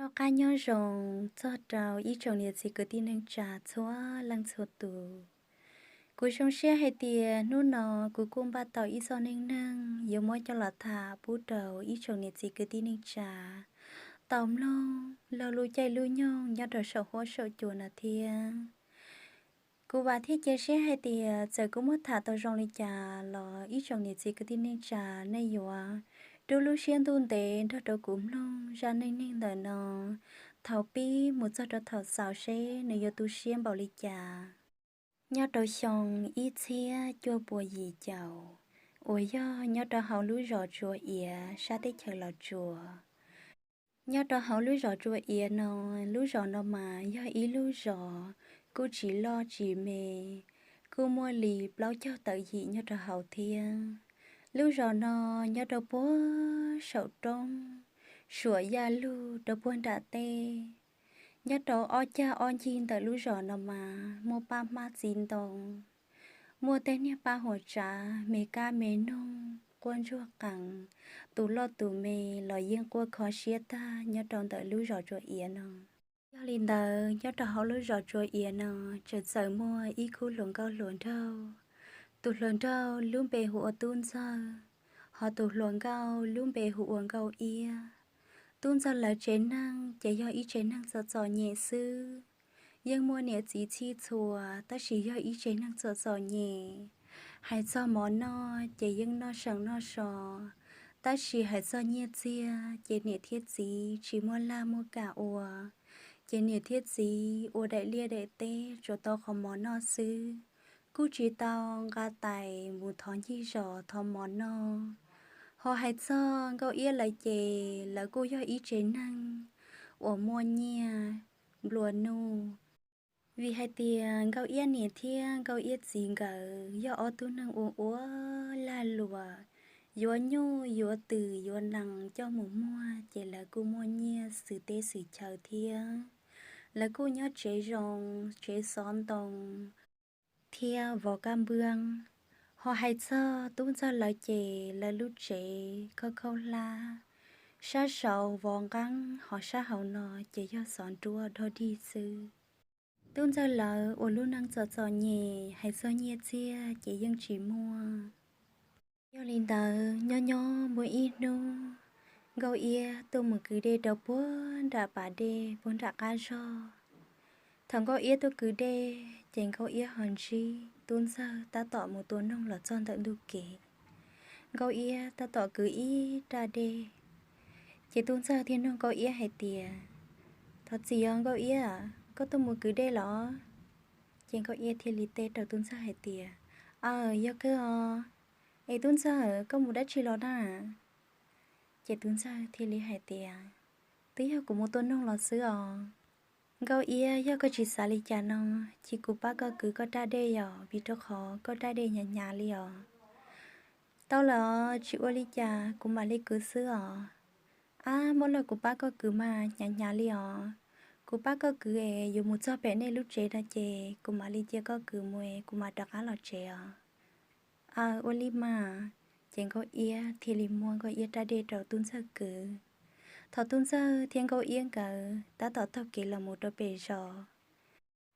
Noj qab nyob zoo txog rau ib tsoom niam txiv kwv tij neej tsa txhua leej txhua tus. Kuv zoo siab hais tias hnub no kuv kuj npaj tau ib txoj neej neeg yuav muab coj los tham pub rau ib tsoom niam txiv kwv tij neej tsa tau mloog laug lub caij lub nyoog nyob rau saum huab saum cua no thiab. Kuv vam thiab cia siab hais tias txawm kuv muab tham tau zoo li cas los ib tsoom niam txiv kwv tij neej tsa nej yuav rub lub siab ntuj ntev nrog rau kuv mloog zaj neej neeg ntawm no thaum pib mus txog rau thaum xaus seb nws yuav tu siab npaum li cas. Nyob rau xyoo ib txhiab cuaj puas yim caum uas yog nyob rau hauv lub zos Tsua Iav sab teb chaws Los Tsuas. Nyob rau hauv lub zos Tsua Iav no, lub zos no mas yog ib lub zos kuj tsis loj tsis me, kuj muaj li plaub caug tawm yim nyob rau hauv thiab. Lub zos no nyob rau puag saum roob, suam yaj lug rau puag nram teb. Nyob rau ob cag ob ncig ntawm lub zos no mas muaj paj hmab txiv ntoo, muaj tej niag paj huam tsav me kab me noog quaj ntsuag qees, tus loj tus me los yeej quaj kho siab tag nyob rau ntawm lub zos Tsua Iav no. Yog li ntawd nyob rau hauv lub zos Tsua Iav no tseem txawm muaj ib khub hluas nkauj hluas nraug. Tus hluas nraug lub npe hu ua Tub Ntxawg, ho tus hluas nkauj lub npe hu ua Nkauj Iab. Tub Ntxawg lawv tsev neeg ces yog ib tsev neeg txom txom nyem xwb, yeej muaj niam txiv txhij txhua, tab sis yog ib tsev neeg txom txom nyem. Hais txog mov noj ces yeej noj seem noj so, tab sis hais txog nyiaj txiag ces niam thiab txiv tsis muaj laj muaj kam ua, ces niam thiab txiv ua daim liaj daim teb tsuas tau qhov mov noj xwb, kuj tsis tau nqa tais mus thov ncig zos thov mov noj. Ho hais txog Nkauj Iab lawv ces lawv kuj yog ib tsev neeg uas muaj nyiaj nplua nuj, vim hais tias Nkauj Iab niam thiab Nkauj Iab txiv nkawd yog ob tug neeg ua ua lag luam, yuav nyuj yuav twm yuav nees coj mus muag ces lawv kuj muaj nyiaj xwm teb xwm chaw thiab. Lawv kuj nyob tsev zoo, tsev xov ntoo thiab vov kab npwb. Ho hais txog Tub Ntxawg lawv ces lawv lub tsev khaub khaub hlab, sab saud vov nqeeb ho sab hauv no ces yog xov nruab dog dig xwb. Tub Ntxawg lawv ua lub neej txom txom nyem, hais txog nyiaj txiag ces yeej tsis muaj. Yog li ntawd nyob nyob muaj ib hnub, Nkauj Iab tuaj mus kwv dej rau puag nram pas dej puag nram qab zog. Thaum Nkauj Iab tuaj kwv dej ces Nkauj Iab ho ntsib Tub Ntxawg tab tom mus tua noog los txog ntawm ntug kev. Nkauj Iab tab tom kwv ib raj dej, ces Tub Ntxawg thiaj nug Nkauj Iab hais tias, Thov txim os Nkauj Iab, koj tuaj mus kwv dej los? Ces Nkauj Iab thiaj li teb rau Tub Ntxawg hais tias, Aw, yog kawg os. Es Tub Ntxawg, koj mus dab tsi los na? Ces Tub Ntxawg thiaj li hais tias, Twb yog kuv mus tua noog los xwb os. Nkauj Iab, yog koj tsis xav li cas no, cia kuv pab koj kwv koj raj dej yom, vim rau qhov koj raj dej hnyav hnyav li os. Tau lawm, tsis ua li cas, kuv mam li kwv xwb os. Ab, muab los kuv pab koj kwv mas hnyav hnyav li os. Kuv pab koj kwv es yuav mus txog pem nej lub tsev no ces kuv mam li cia koj kwv mus es kuv mam rov qab los tsev os. Aw, ua li mas. Ces Nkauj Iab thiaj li muab Nkauj Iab raj dej rau Tub Ntxawg kwv. Thaum Tub Ntxawg thiab Nkauj Iab nkawd tab tom taug kev los mus rau pem zos,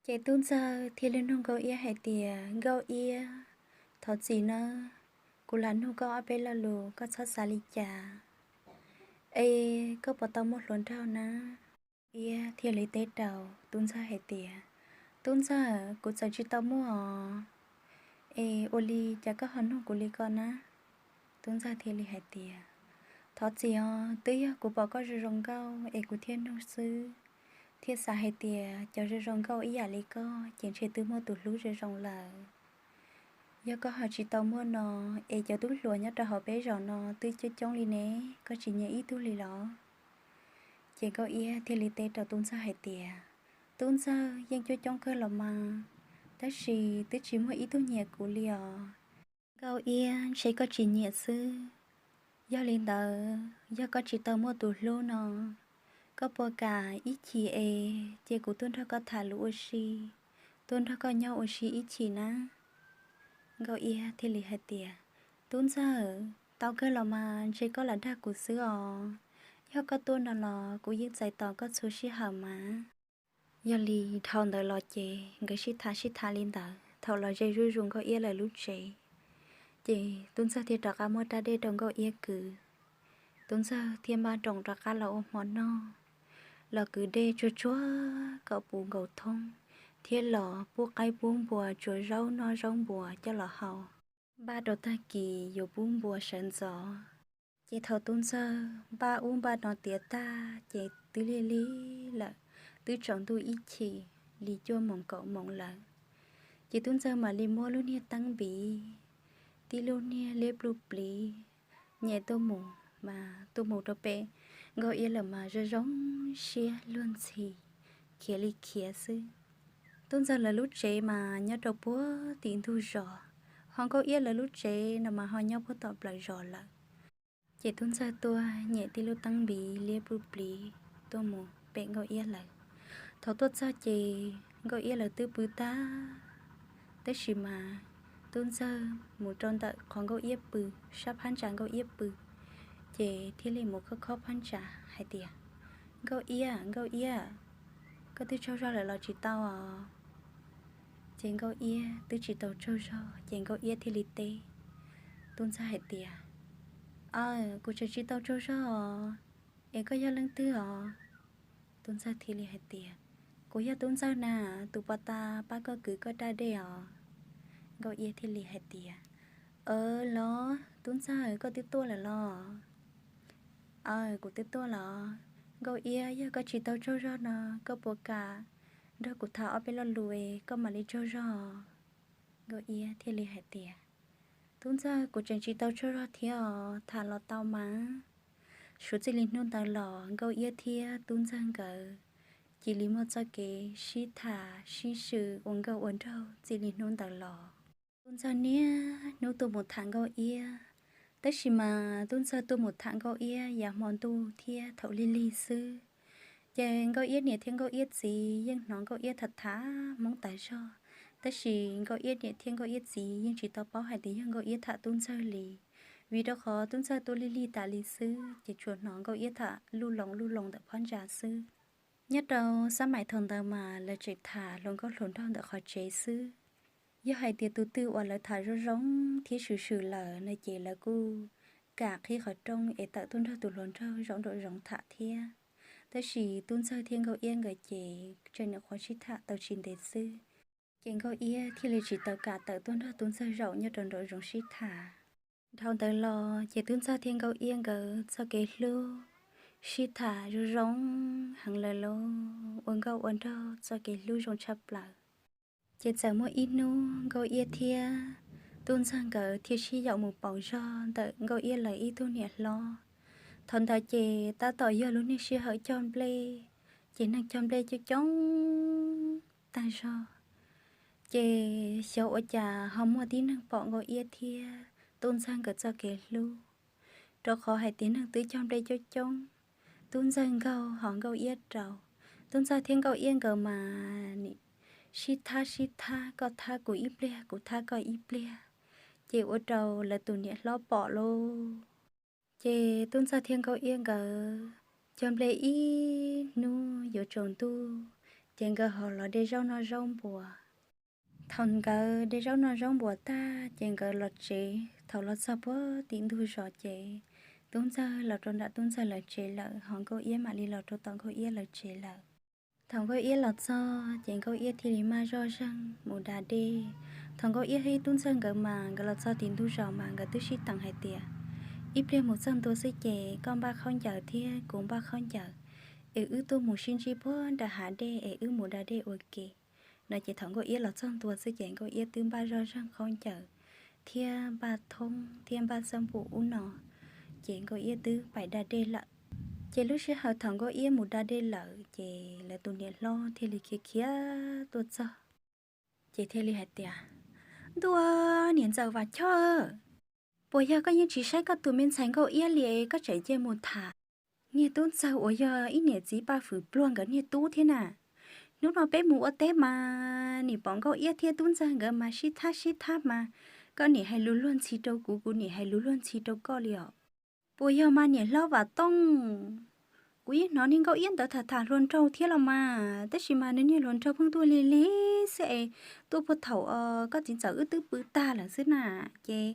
ces Tub Ntxawg thiaj li nug Nkauj Iab hais tias, Nkauj Iab, thov txim nawb, kuv lam nug koj ob peb lo lus koj txhob xav li cas. Es koj puas tau muaj hluas nraug na? Iab thiaj li teb rau Tub Ntxawg hais tias, Tub Ntxawg, kuv txawm tsis tau muaj os. Es ua li cas koj ho nug kuv li ko na? Tub Ntxawg thiaj li hais tias, Thov txim os, twb yog kuv pom koj zoo zoo nkauj es kuv thiaj nug xwb, thiaj xav hais tias cov zoo zoo nkauj ib yam li koj ces ntshe twb muaj tus hlub zoo zoo lawm. Yog koj ho tsis tau muaj no, es cov tub hluas nyob rau hauv peb zos no twb coob coob li ne, koj tsis nyiam ib tug li los? Ces Nkauj Iab thiaj li teb rau Tub Ntxawg hais tias, Tub Ntxawg, yeej coob coob kawg los mas, tab sis twb tsis muaj ib tug nyiam kuv li os. Nkauj Iab, ntshe koj tsis nyiam xwb. Yog li ntawd, yog koj tsis tau muaj tus hlub no, koj puas kam ib chim es cia kuv tuaj nrog koj tham lus ua si, tuaj nrog koj nyob ua si ib chim na? Nkauj Iab thiaj li hais tias, Tub Ntxawg, tau kawg los mas, ntshe koj lam dag kuv xwb os. Yog koj tuaj no los kuv yeej txais tos koj txhua sij hawm mas. Yog li dhau ntawd los ces nkawd sib tham sib tham li ntawd, thaum los ze zuj zus Nkauj Iab lawv lub tsev, ces Tub Ntxawg thiaj rov qab muab rab dej rau Nkauj Iab kwv. Tub Ntxawg thiaj npaj nroos rov qab los ua hmo noj, los kwv dej tsuag tsuag kom puv nkaus thoob, thiab los pub qaib pub npua tsuav zaub noj zaub npua coj los haus, npaj rau tag kis yuav pub npua sawv ntxov. Ces thaum Tub Ntxawg npaj ub npaj no tiav tag ces twb lig lig lawm, twb tsaus ntuj ib chim li cuaj moos kaum moos lawm. Ces Tub Ntxawg mam li muab lub niag teeb npiv, tib lub niag liab pluj pliv, nyem tuaj mus mas tuaj mus rau pem Nkauj Iab lawm mas zoo zoo siab luag ntxhi, khiav li khiav xwb. Tub Ntxawg lawv lub tsev mas nyob rau puag tim ntug zos, ho Nkauj Iab lawv lub tsev no mas ho nyob puag tom plaws zos lawm. Ces Tub Ntxawg tuaj nyem tib lub teeb npiv liab pluj pliv tuaj mus pem Nkauj Iab lawm. Thaum tuaj txog ces Nkauj Iab lawv twb pw tag, tab sis mas Tub Ntxawg mus rau ntawm qhov Nkauj Iab pw, sab phab ntsa Nkauj Iab pw, ces thiaj li mus khob khob phab ntsa hais tias, Nkauj Iab, Nkauj Iab, koj twb tsaug zog lawm los tsis tau os? Ces Nkauj Iab twb tsis tau tsaug zog ces Nkauj Iab thiaj li teb Tub Ntxawg hais tias, Aw, kuv tseem tsis tau tsaug zog os, es koj yog leej twg os? Tub Ntxawg thiaj li hais tias, Kuv yog Tub Ntxawg na, tus pov tas pab koj kwv koj rab dej os. Nkauj Iab thiaj li hais tias, Aw los Tub Ntxawg, koj twb tuaj lawm los? Aw, kuv twb tuaj los. Nkauj Iab, yog koj tsis tau tsaug zog no, koj puas kam nrog kuv tham ob peb lo lus es koj mam li tsaug zog? Nkauj Iab thiaj li hais tias, Tub Ntxawg, kuv tseem tsis tau tsaug zog thiab os, tham los tau mas. Suav txij li hnub ntawd los Nkauj Iab thiab Tub Ntxawg nkawd cia li muaj txoj kev sib tham sib swm ua nkauj ua nraug txij li hnub ntawd los. Tub Ntxawg niaj hnub tuaj mus tham Nkauj Iab, tab sis mas Tub Ntxawg tuaj mus tham Nkauj Iab yav hmo ntuj thiab thaum lig lig xwb. Ces Nkauj Iab niam thiab Nkauj Iab txiv yeej hnov Nkauj Iab tham tham Hmoob tas zog, tab sis Nkauj Iab niam thiab Nkauj Iab txiv yeej tsis tau paub hais tias yog Nkauj Iab tham Tub Ntxawg li, vim rau qhov Tub Ntxawg tuaj lig lig tas li xwb ces tsuas hnov Nkauj Iab tham luj loos luj loos ntawm phab ntsa xwb. Nyob rau xab mais thaum ntawd mas lawv tseem tham hluas nkauj hluas nraug ntawm qhov tsev xwb. Yog hais tias tus twg uas lawv tham zoo zoo thiab swm swm lawm no ces lawv kuj kam qhib qhov rooj es tawm tuaj nrog tus hluas nraug zaum nraum zoov tham thiab. Tab sis Tub Ntxawg thiab Nkauj Iab nkawd ces tseem nyuam qhuav sib tham tau tsis ntev xwb, ces Nkauj Iab thiaj li tsis tau kam tawm tuaj nrog Tub Ntxawg zaum nyob rau nraum zoov sib tham. Dhau ntawd los ces Tub Ntxawg thiab Nkauj Iab nkawd txoj kev hlub sib tham zoo zoo heev lawm lauj, ua nkauj ua nraug txoj kev hlub zoo tshaj plaws. Ces txawm muaj ib hnub Nkauj Iab thiab Tub Ntxawg nkawd thiaj sib yaum mus pauv zog ntawm Nkauj Iab lawv ib tug niam hlob. Thaum ntawd ces tab tom yog lub niag sij hawm cog nplej, ces neeg cog nplej coob coob tag zog. Ces xyov ua cas ho muaj tib neeg pom Nkauj Iab thiab Tub Ntxawg nkawd txoj kev hlub, rau qhov hais tias neeg twb cog nplej coob coob, Tub Ntxawg nkaug ho Nkauj Iab rau. Tub Ntxawg thiab Nkauj Iab nkawd mas nim sib thab sib thab, koj thab kuv ib pliag kuv thab koj ib pliag, ces ua rau lawv tus niam hlob pom lauj. Ces Tub Ntxawg thiab Nkauj Iab nkawd cog nplej ib hnub yuav tsaus ntuj, ces nkawd ho los de zaub noj zaub npua. Thaum nkawd de zaub noj zaub npua tag ces nkawd los tsev, thaum los txog puag tim ntug zos ces Tub Ntxawg los rau nram Tub Ntxawg lawv tsev lawm, ho Nkauj Iab mam li los rau tom Nkauj Iab lawv tsev lawm. Thaum Nkauj Iab los txog ces Nkauj Iab thiaj li maj zoj zeeg mus da dej. Thaum Nkauj Iab thiab Tub Ntxawg nkawd mas nkawd los txog tim ntug zos mas nkawd twb sib teem hais tias, ib pliag mus txog ntua xwb ces koj npaj khaub ncaws thiab kuv npaj khaub ncaws, es wb tuaj mus sib ntsib puag nram hav dej es wb mus da dej ua ke no. Ces thaum Nkauj Iab los txog ntua xwb ces Nkauj Iab twb npaj zoj zeeg khaub ncaws thiab npaj thoob thiab npaj xab npum ub no, ces Nkauj Iab twb pais da dej lawm. Ces lub sij hawm thaum Nkauj Iab mus da dej lawm ces lawv tus niam hlob thiaj li khiav khiav tuaj txog, ces thiaj li hais tias, Ntuj, niam ntxawm Vam Choj, puas yog koj yeej tsis saib koj tus me ntxhais Nkauj Iab li, koj tseem cia mus tham niag Tub Ntxawg uas yog ib niam txiv paj fwm pluag nkawd niag tub thiab na? Hnub no peb mus ua teb mas nim pom Nkauj Iab thiab Tub Ntxawg nkawd mas sib thab sib thab mas, koj nim hais lus luag ntxhi rau kuv, kuv nim hais lus luag ntxhi rau koj li os. Puas yog mas niam hlob Vam Tooj? Kuv yeej hnov niag Nkauj Iab ntawd tham tham hluas nraug thiab los mas, tab sis mas nws niag hluas nraug pheej tuaj lig lig xwb es tuaj puag thaum koj txiv ntxawm wb twb pw tag lawm xwb na. Ces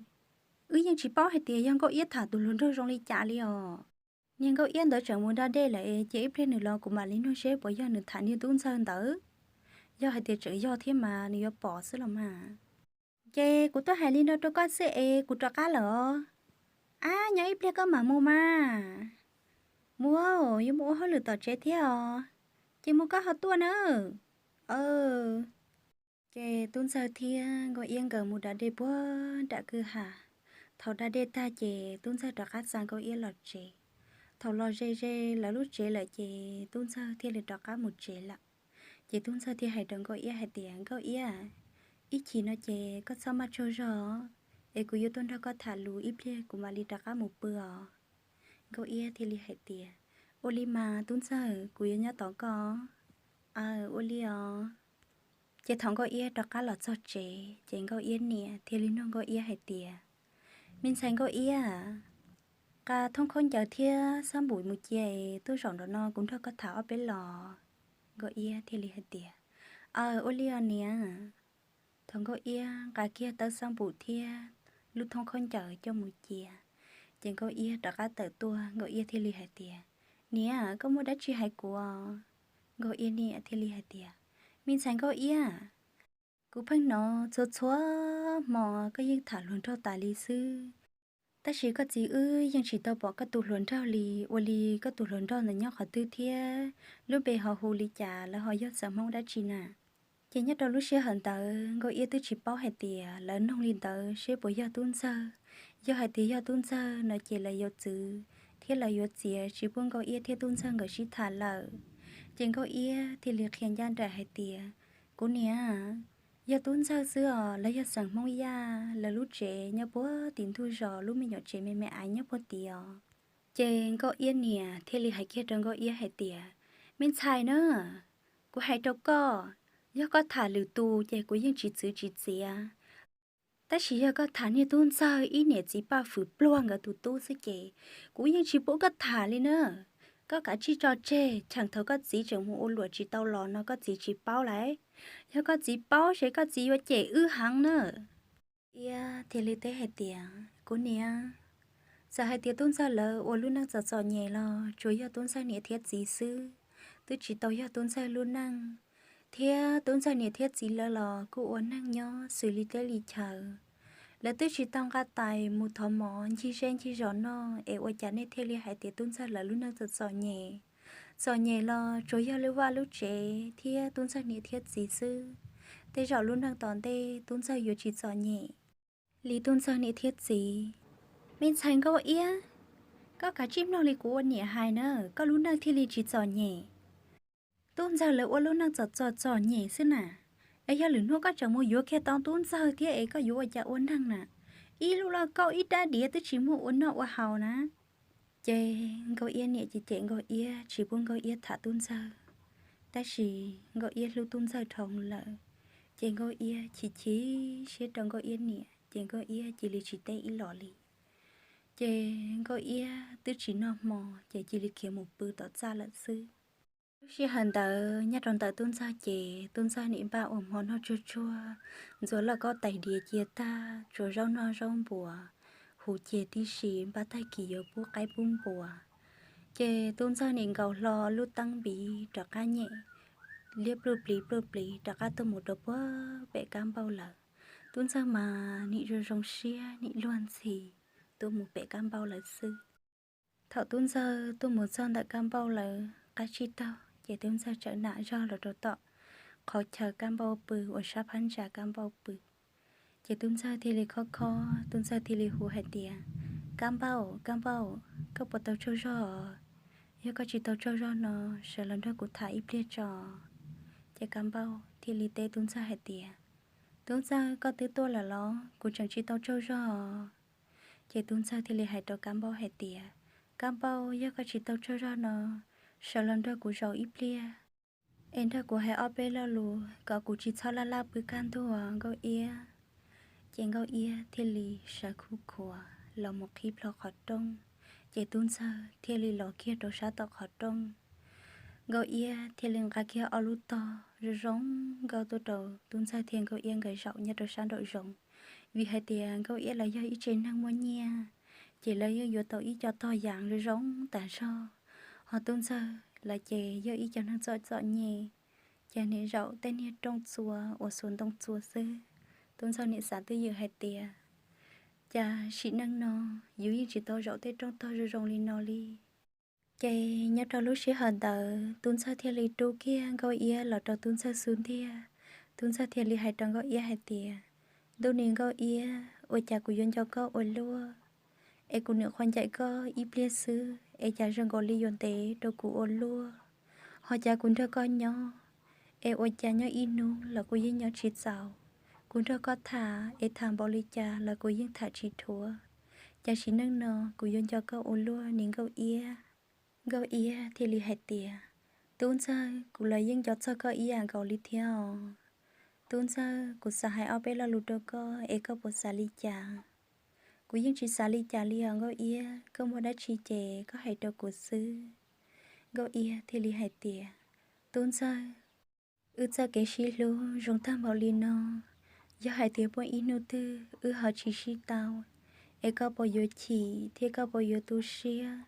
wb yeej tsis paub hais tias yog Nkauj Iab tham tus hluas nraug zoo li cas li os. Niag Nkauj Iab ntawd tseem mus da dej lawm, ces ib pliag nws los kuv mam li nug seb puas yog nws tham niag tub ntxawg ntawd. Yog hais tias tseem yog thiab mas nws yuav pom xwb los mas. Ces kuv tuaj hais li no rau koj xwb es kuv rov qab lawm os. Ab, nyob ib pliag koj mam mus mas. Mus, yuav mus ua hauj lwm tom tsev thiab os. Ces mus koj ho tuaj na. Ces tub ntxawg thiab Nkauj Iab nkawd mus da dej puag nram kwj ha. Thaum da dej tag ces tub ntxawg rov qab xa Nkauj Iab los tsev. Thaum los ze ze lawv lub tsev lawm ces tub ntxawg thiaj li rov qab mus tsev lawm. Ces tub ntxawg thiaj hais rau Nkauj Iab hais tias, Nkauj Iab, ib chim no ces koj txhob maj tsaug zog, es kuv yuav tuaj nrog koj tham lus ib pliag kuv mam li rov qab mus pw os. Nkauj Iab thiaj li hais tias, Ua li mas tub ntxawg, kuv yuav nyob tos koj. Aw, ua li os. Ces thaum Nkauj Iab rov qab los txog tsev ces Nkauj Iab niam thiaj li nug Nkauj Iab hais tias, Me ntxhais Nkauj Iab, nqa thoob khaub ncaws thiab xab npum mus cia es tuaj zaum nraum no kuv nrog koj tham ob peb los. Nkauj Iab thiaj li hais tias, Aw, ua li os niam. Thaum Nkauj Iab nqa kiag tawb xab npum thiab lub thoob khaub ncaws coj mus cia, ces Nkauj Iab rov qab tawm tuaj, Nkauj Iab thiaj li hais tias, Niam, koj muaj dab tsi hais kuv? Nkauj Iab niam thiaj li hais tias, Me ntxhais Nkauj Iab, kuv pheej hnov txhua txhua hmo koj yeej tham hluas nraug tas li xwb, tab sis koj txiv wb yeej tsis tau pom koj tus hluas nraug li. Ua li koj tus hluas nraug ntawd nyob qhov twg thiab lub npe ho hu li cas, lawv ho yog xeem Hmoob dab tsi na? Ces nyob rau lub sij hawm ntawd Nkauj Iab twb tsis paub hais tias lawv noog li ntawd seb puas yog tub ntxawg. Yog hais tias yog tub ntxawg no ces lawv yuav txwv thiab lawv yuav txiav tsis pub Nkauj Iab thiab tub ntxawg nkawd sib tham lawm. Ces Nkauj Iab thiaj li qhia ncaj nraim hais tias, Kuv niam, yog tub ntxawg xwb os, lawv yog xeem Hmoob Yaj, lawv lub tsev nyob puag tim ntug zos, lub me nyuam tsev me me aiv nyob puag tid os. Ces Nkauj Iab niam thiaj li hais kiag rau Nkauj Iab hais tias, Me ntxhais na, kuv hais rau koj, yog koj tham lwm tus ces kuv yeej tsis txwv tsis txiav. Tab sis yog koj tham niag tub ntxawg ib niam txiv Paj Fwm Pluag nkawd tus tub xwb ces kuv yeej tsis pub koj tham li na. Koj kav tsij tso tseg, cheem thaum koj txiv tseem mus ua luam tsis tau los no koj txiv tsis paub lawm. Yog koj txiv paub ces koj txiv yuav cem wb heev na. Iab thiaj li teb hais tias, Kuv niam, txawm hais tias tub ntxawg lawv ua lub neej txom txom nyem los tsuas yog tub ntxawg niam thiab txiv xwb, twb tsis tau yog tub ntxawg lub neej. Thiab tub ntxawg niam thiab txiv lawv los kuj ua neej nyob xws li teb li chaw. Lawv twb tsis tau nqa tais mus thov mov ncig zej ncig zos noj es ua cas nej thiaj li hais tias tub ntxawg lawv lub neej txom txom nyem? Txom nyem los tsuas yog lub vaj lub tsev thiab tub ntxawg niam thiab txiv xwb. Tej zaum lub neej tom ntej tub ntxawg yuav tsis txom nyem li tub ntxawg niam thiab txiv. Me ntxhais Nkauj Iab, koj kav tsij mloog li kuv ua niam hais na, koj lub neej thiaj li tsis txom nyem. Tub ntxawg lawv ua lub neej txom txom txom nyem xwb na. Es yog lwm hnub koj tseem mus yuav kiag tau tub ntxawg thiab es koj yuav ua cas ua neej na? Ib lub lauj kaub ib rab diav twb tsis muaj ua noj ua haus na. Ces Nkauj Iab niam ces cem Nkauj Iab tsis pub Nkauj Iab tham tub ntxawg. Tab sis Nkauj Iab hlub tub ntxawg dhau lawm, ces Nkauj Iab chim chim siab rau Nkauj Iab niam ces Nkauj Iab cia li tsis teb ib los li. Ces Nkauj Iab twb tsis noj hmo ces cia li khiav mus pw tom txaj lawm xwb. Lub sij hawm ntawd nyob rau ntawm tub ntxawg ces tub ntxawg nim npaj ua hmo noj tsuag tsuag, ntxuav lauj kaub tais diav cia tag, tsuav zaub noj zaub npuas, hu cia tib si npaj tag kis yuav pub qaib pub npua. Ces tub ntxawg nim nkaus hlo lub teeb npiv rov qab nyem, liab pluj pliv pluj pliv rov qab tuaj mus rau puag pem kab npauj lawm. Tub ntxawg mas nim zoo zoo siab nim luag ntxhi tuaj mus pem kab npauj lawm xwb. Thaum tub ntxawg tuaj mus txog ntawm kab npauj lawm qab tsib taug ces tub ntxawg txawm nam zog los rau tom qhov chaw kab npauj pw uas sab phab ntsa kab npauj pw. Ces tub ntxawg thiaj li khob khob, tub ntxawg thiaj li hu hais tias, Kab npauj, kab npauj, koj puas tau tsaug zog? Yog koj tsis tau tsaug zog no, sawv los nrog kuv tham ib pliag tso. Ces kab npauj thiaj li teb tub ntxawg hais tias, Tub ntxawg, koj twb tuaj lawm los? Kuv tseem tsis tau tsaug zog. Ces tub ntxawg thiaj li hais rau kab npauj hais tias, Kab npauj, yog koj tsis tau tsaug zog no, sawv los nrog kuv zaum ib pliag es nrog kuv hais ob peb lo lus kom kuv tsis txhob laj laj pw kaj ntug, Nkauj Iab. Ces Nkauj Iab thiaj li sawv khuj khuav los mus qhib plho qhov rooj, Ces Tub Ntxawg thiaj li los kiag rau sab tom qhov rooj. Nkauj Iab thiaj li nqa kiag ob lub tog zoo zoo nkauj tuaj rau Tub Ntxawg thiab Nkauj Iab nkawd zaum nyob rau sab nraum zoov, vim hais tias Nkauj Iab lawv yog ib tsev neeg muaj nyiaj, ces lawv yeej yuav tau ib co tog yas zoo zoo tas zog. Ho Tub Ntxawg lawv ces yog ib co neeg txom txom nyem, ces nim zaum tej niag rooj txua uas xuas ntoo txua xwb. Tub Ntxawg nim xav twj ywm hais tias, cas sim neej no yus yeej tsis tau zaum tej rooj tog zoo zoo li no li. Ces nyob rau lub sij hawm ntawd Tub Ntxawg thiaj li rub kiag Nkauj Iab los rau Tub Ntxawg xub ntiag. Tub Ntxawg thiaj li hais rau Nkauj Iab hais tias, ntuj ni Nkauj Iab, ua cas kuv yuav nco koj ua luaj, es kuv nim qhuav ncaim koj ib pliag xwb es cas zoo nkaus li yuav ntev rau kuv ua luaj. Ho cas kuv nrog koj nyob, es ua cas nyob ib hnub los kuv yeej nyob tsis txaus. Kuv nrog koj tham es tham npaum li cas los kuv yeej tham tsis dhuav. Cas sim neej no kuv yuav nco koj ua luaj ni Nkauj Iab. Nkauj Iab thiaj li hais tias, Tub Ntxawg, kuv los yeej nco txog koj ib yam nkaus li thiab os. Tub Ntxawg, kuv xav hais ob peb lo lus rau koj es koj puas xav li cas? Kuv yeej tsis xav li cas li os Nkauj Iab, koj muaj dab tsi ces koj hais rau kuv xwb. Nkauj Iab thiaj li hais tias, Tub Ntxawg, wb txoj kev sib hlub zoo tag npaum li no, yog hais tias muaj ib hnub twg wb ho tsis sib tau, es koj puas yuav chim thiab koj puas yuav tu siab,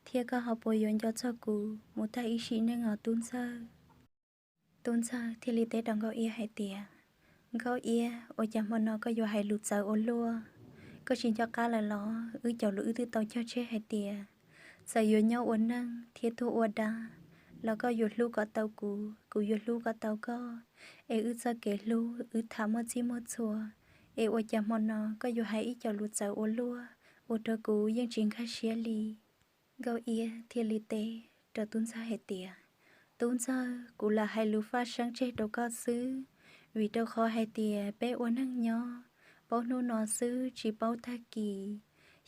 thiab koj ho puas yuav nco txog kuv mus tag ib sim neej os Tub Ntxawg? Tub Ntxawg thiaj li teb rau Nkauj Iab hais tias, Nkauj Iab, ua cas hmo no koj yuav hais lus txawv ua luaj? Koj tsis nco qab lawm los? Wb cov lus wb twb tau cog tseg hais tias, txawm yuav nyob ua neej thiab tuag ua dab los koj yuav hlub kom tau kuv, kuv yuav hlub kom tau koj, es wb txoj kev hlub wb tham muaj txij muaj txhua, es ua cas hmo no koj yuav hais ib co lus txawv ua luaj, ua rau kuv yeej tsis nkag siab li. Nkauj Iab thiaj li teb rau Tub Ntxawg hais tias, Tub Ntxawg, kuv lam hais lus faj seeb tseg rau koj xwb, vim rau qhov hais tias peb ua neej nyob, paub hnub no xwb tsis paub tag kis,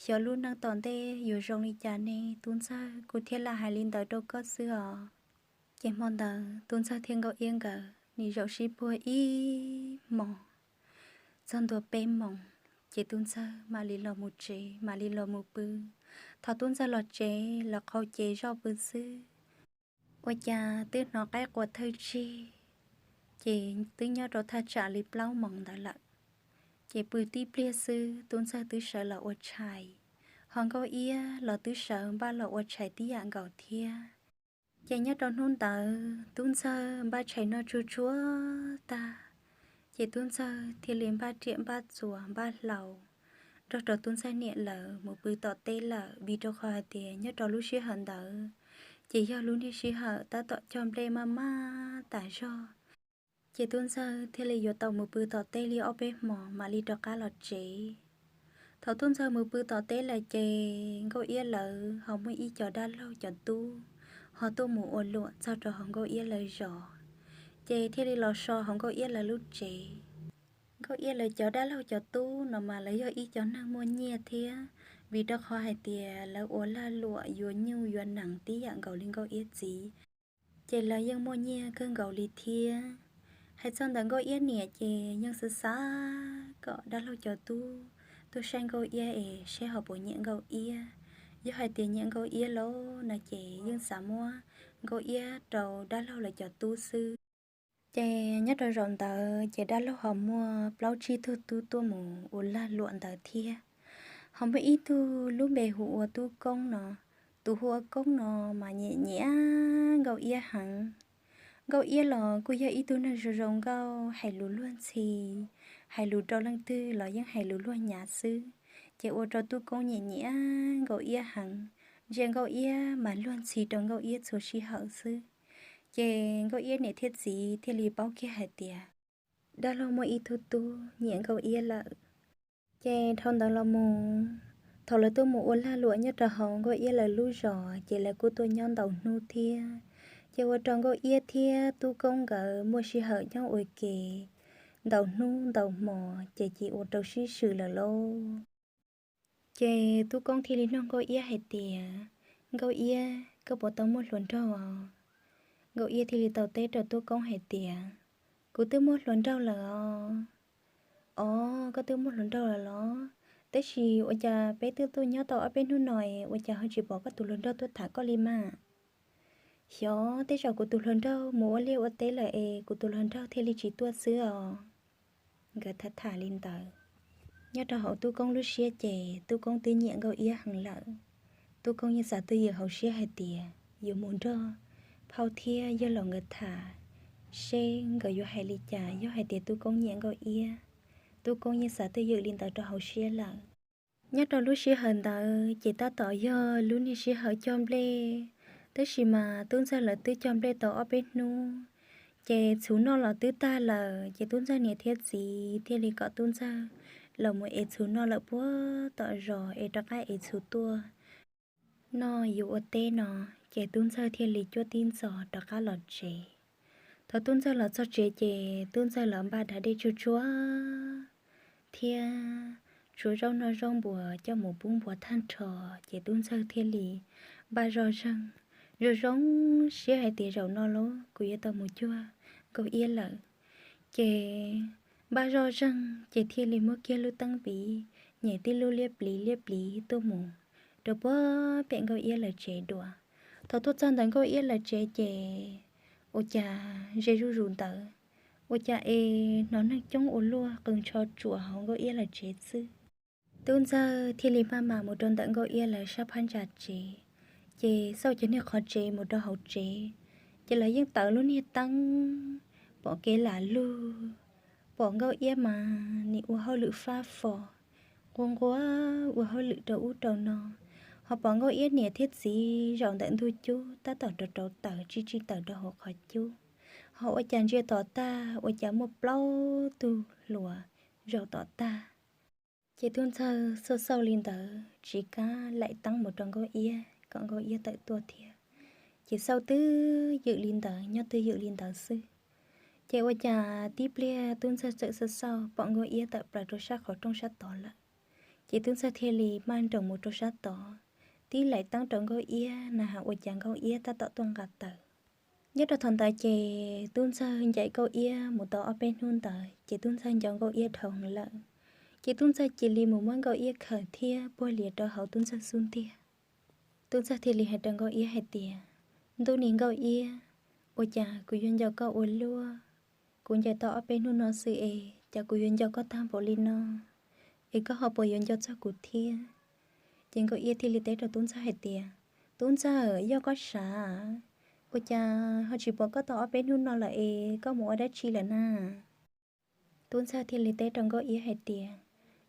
xyov lub neej tom ntej yuav zoo li cas ne Tub Ntxawg, kuv thiaj lam hais li ntawd rau koj xwb os. Ces hmo ntawd Tub Ntxawg thiab Nkauj Iab nkawd nim zaum sib puag ib hmos txog ntua peb moos, ces Tub Ntxawg mam li los mus tsev mam li los mus pw. Thaum Tub Ntxawg los tsev los qhau ces zoj pw xwb, ua cas twb hnov qaib qua thawj tsig, ces twb nyob rau thaj tsam li plaub moos ntawd lawm. Ces pw tib pliag xwb Tub Ntxawg twb sawv los ua tshais, ho Nkauj Iab los twb sawv npaj los ua tshais tib yam nkaus thiab. Ces nyob rau hnub ntawd Tub Ntxawg npaj tshais noj tsuag tsuag tag, ces Tub Ntxawg thiaj li npaj riam npaj txuas npaj hlau nrog rau Tub Ntxawg niam lawv mus pw tom teb lawm, vim rau qhov hais tias nyob rau lub sij hawm ntawd ces yog lub niag sij hawm tab tom cog nplej maj maj tas zog. Ces Tub Ntxawg thiaj li yuav tau mus pw tom teb li ob peb hmos mam li rov qab los tsev. Thaum Tub Ntxawg mus pw tom teb lawm ces Nkauj Iab lawv ho muaj ib co dab laug cov tub ho tuaj mus ua luam txog rau hauv Nkauj Iab lawv zos, ces thiaj li los so hauv Nkauj Iab lawv lub tsev. Nkauj Iab lawv cov dab laug cov tub no mas lawv yog ib co neeg muaj nyiaj thiab, vim rau qhov hais tias lawv ua lag luam yuav nyuj yuav nees tib yam nkaus li Nkauj Iab txiv, ces lawv yeej muaj nyiaj kawg nkaus li thiab. Hais txog ntawm Nkauj Iab niam ces yeej xav xav kom dab laug cov tub tuaj saib Nkauj Iab es seb ho puas nyiam Nkauj Iab. Yog hais tias nyiam Nkauj Iab lawm no ces yeej xav muab Nkauj Iab rau dab laug lawv cov tub xwb. Ces nyob rau zaum ntawd ces dab laug ho muaj plaub tsib tug tub tuaj mus ua lag luam ntawd thiab. Ho muaj ib tug lub npe hu ua Tub Koob no. Tus hu ua Koob no mas nyiam nyiam Nkauj Iab heev. Nkauj Iab los kuj yog ib tug neeg zoo zoo nkauj, hais lus luag ntxhi, hais lus rau leej twg los yeej hais lus luag nyav xwb. Ces ua rau Tub Koob nyiam nyiam Nkauj Iab heev, ntsia Nkauj Iab mas luag ntxhi rau Nkauj Iab txhua sij hawm xwb. Ces Nkauj Iab niam thiab txiv thiaj li paub kiag hais tias dab laug muaj ib tug tub nyiam Nkauj Iab lawm. Ces dhau ntawd los mus, thaum lawv tuaj mus ua lag luam nyob rau hauv Nkauj Iab lawv lub zos ces lawv kuj tuaj nyob ntau hnub thiab. Ces ua rau Nkauj Iab thiab Tub Koob nkawd muaj sij hawm nyob ua ke ntau hnub ntau hmo, ces cia ua rau sib swm lawm lauj. Ces Tub Koob thiaj li nug Nkauj Iab hais tias, Nkauj Iab, koj puas tau muaj hluas nraug os? Nkauj Iab thiaj li tau teb rau Tub Koob hais tias, Kuv twb muaj hluas nraug lawm os. Os, koj twb muaj hluas nraug lawm los? Tab sis ua cas peb twb tuaj nyob tau ob peb hnub no es ua cas ho tsis pom koj tus hluas nraug tuaj tham koj li mas? Xyov tej zaum kuv tus hluas nraug mus ua liaj ua teb lawm es kuv tus hluas nraug thiaj li tsis tuaj xwb os. Nkawd tham tham li ntawd, nyob rau hauv Tub Koob lub siab ces Tub Koob twb nyiam Nkauj Iab heev lawm. Tub Koob yeej xav twj ywm hauv siab hais tias yuav mus nrog phauj thiab yawg laus nkawd tham seb nkawd yuav hais li cas, yog hais tias Tub Koob nyiam Nkauj Iab. Tub Koob yeej xav twj ywm li ntawd rau hauv siab lawm. Nyob rau lub sij hawm ntawd ces tab tom yog lub niag sij hawm cog nplej, tab sis mas Tub Ntxawg lawv twb cog nplej tau ob peb hnub, ces txhuv noj los twb tag lawm, ces Tub Ntxawg niam thiab txiv thiaj li kom Tub Ntxawg los mus ev txhuv noj lawm puag tom zos es rov qab ev txhuv tuaj noj yuav ua teb no. Ces Tub Ntxawg thiaj li cuab tib ntxov rov qab los tsev. Thaum Tub Ntxawg los txog tsev ces Tub Ntxawg los npaj dav dej tsuag tsuag thiab tshuav zaub noj zaub npuas coj mus pub npua thaj nrho, ces Tub Ntxawg thiaj li npaj zoj zeeg, zoo zoo siab hais tias zaum no los kuv yuav tau mus cuag Nkauj Iab lawm. Ces npaj zoj zeeg ces thiaj li muab kiag lub teeb npiv, nyem tib lub liab pliv liab pliv tuaj mus rau puag pem Nkauj Iab lawv tsev dua. Thaum tuaj txog ntawm Nkauj Iab lawv tsev ces ua cas ze zuj zus ntawd, ua cas es hnov neeg coob ua luaj qw ntsho tsuam hauv Nkauj Iab lawv tsev xwb. Tub Ntxawg thiaj li maj mam mus rau ntawm Nkauj Iab lawv sab phab ntsa tsev, ces xauj cov niag qhov tsev mus rau hauv tsev, ces lawv yeej tawm lub niag teeb, pom kev lam lug, pom Nkauj Iab mas nim ua hauj lwm fab fo, nquag nquag ua hauj lwm rau ub rau no, ho pom Nkauj Iab niam thiab txiv zaum ntawm ntug cub tab tom rauv rauv taws tsij tsij taws rau hauv qhov cub, ho ua cas ntsia tom tag ua cas muaj plaub tug hluas zaum tom tag. Ces Tub Ntxawg xauj xauj li ntawd tsis kam laim teeb mus rau Nkauj Iab kom Nkauj Iab tawm tuaj thiab. Ces xauj twj ywm li ntawd nyob twj ywm li ntawd xwb. Ces ua cas tib pliag Tub Ntxawg txawm xauj xauj pom Nkauj Iab tawm plaws rau sab qhov rooj sab tod lawm. Ces Tub Ntxawg thiaj li maj nroos mus rau sab tod, tib laim teeb rau Nkauj Iab na has ua cas Nkauj Iab tab tom tuaj nqa taws. Nyob rau thaum ntawd ces Tub Ntxawg ncaim Nkauj Iab mus tau ob peb hnub ntawd ces Tub Ntxawg nco Nkauj Iab dhau heev lawm. Ces Tub Ntxawg cia li mus muab Nkauj Iab khawm thiab puag lias rau hauv Tub Ntxawg xub ntiag. Tub Ntxawg thiaj li hais rau Nkauj Iab hais tias, Ntuj ni Nkauj Iab, ua cas kuv yuav nco koj ua luaj? Kuv ncaim tau ob peb hnub no xwb es cas kuv yuav nco koj tag npaum li no, es koj ho puas yuav nco txog kuv thiab? Ces Nkauj Iab thiaj li teb rau Tub Ntxawg hais tias, Tub Ntxawg, yog koj sav, ua cas ho tsis pom koj tau ob peb hnub no lawm es koj mus ua dab tsi lawm na? Tub Ntxawg thiaj li teb rau Nkauj Iab hais tias,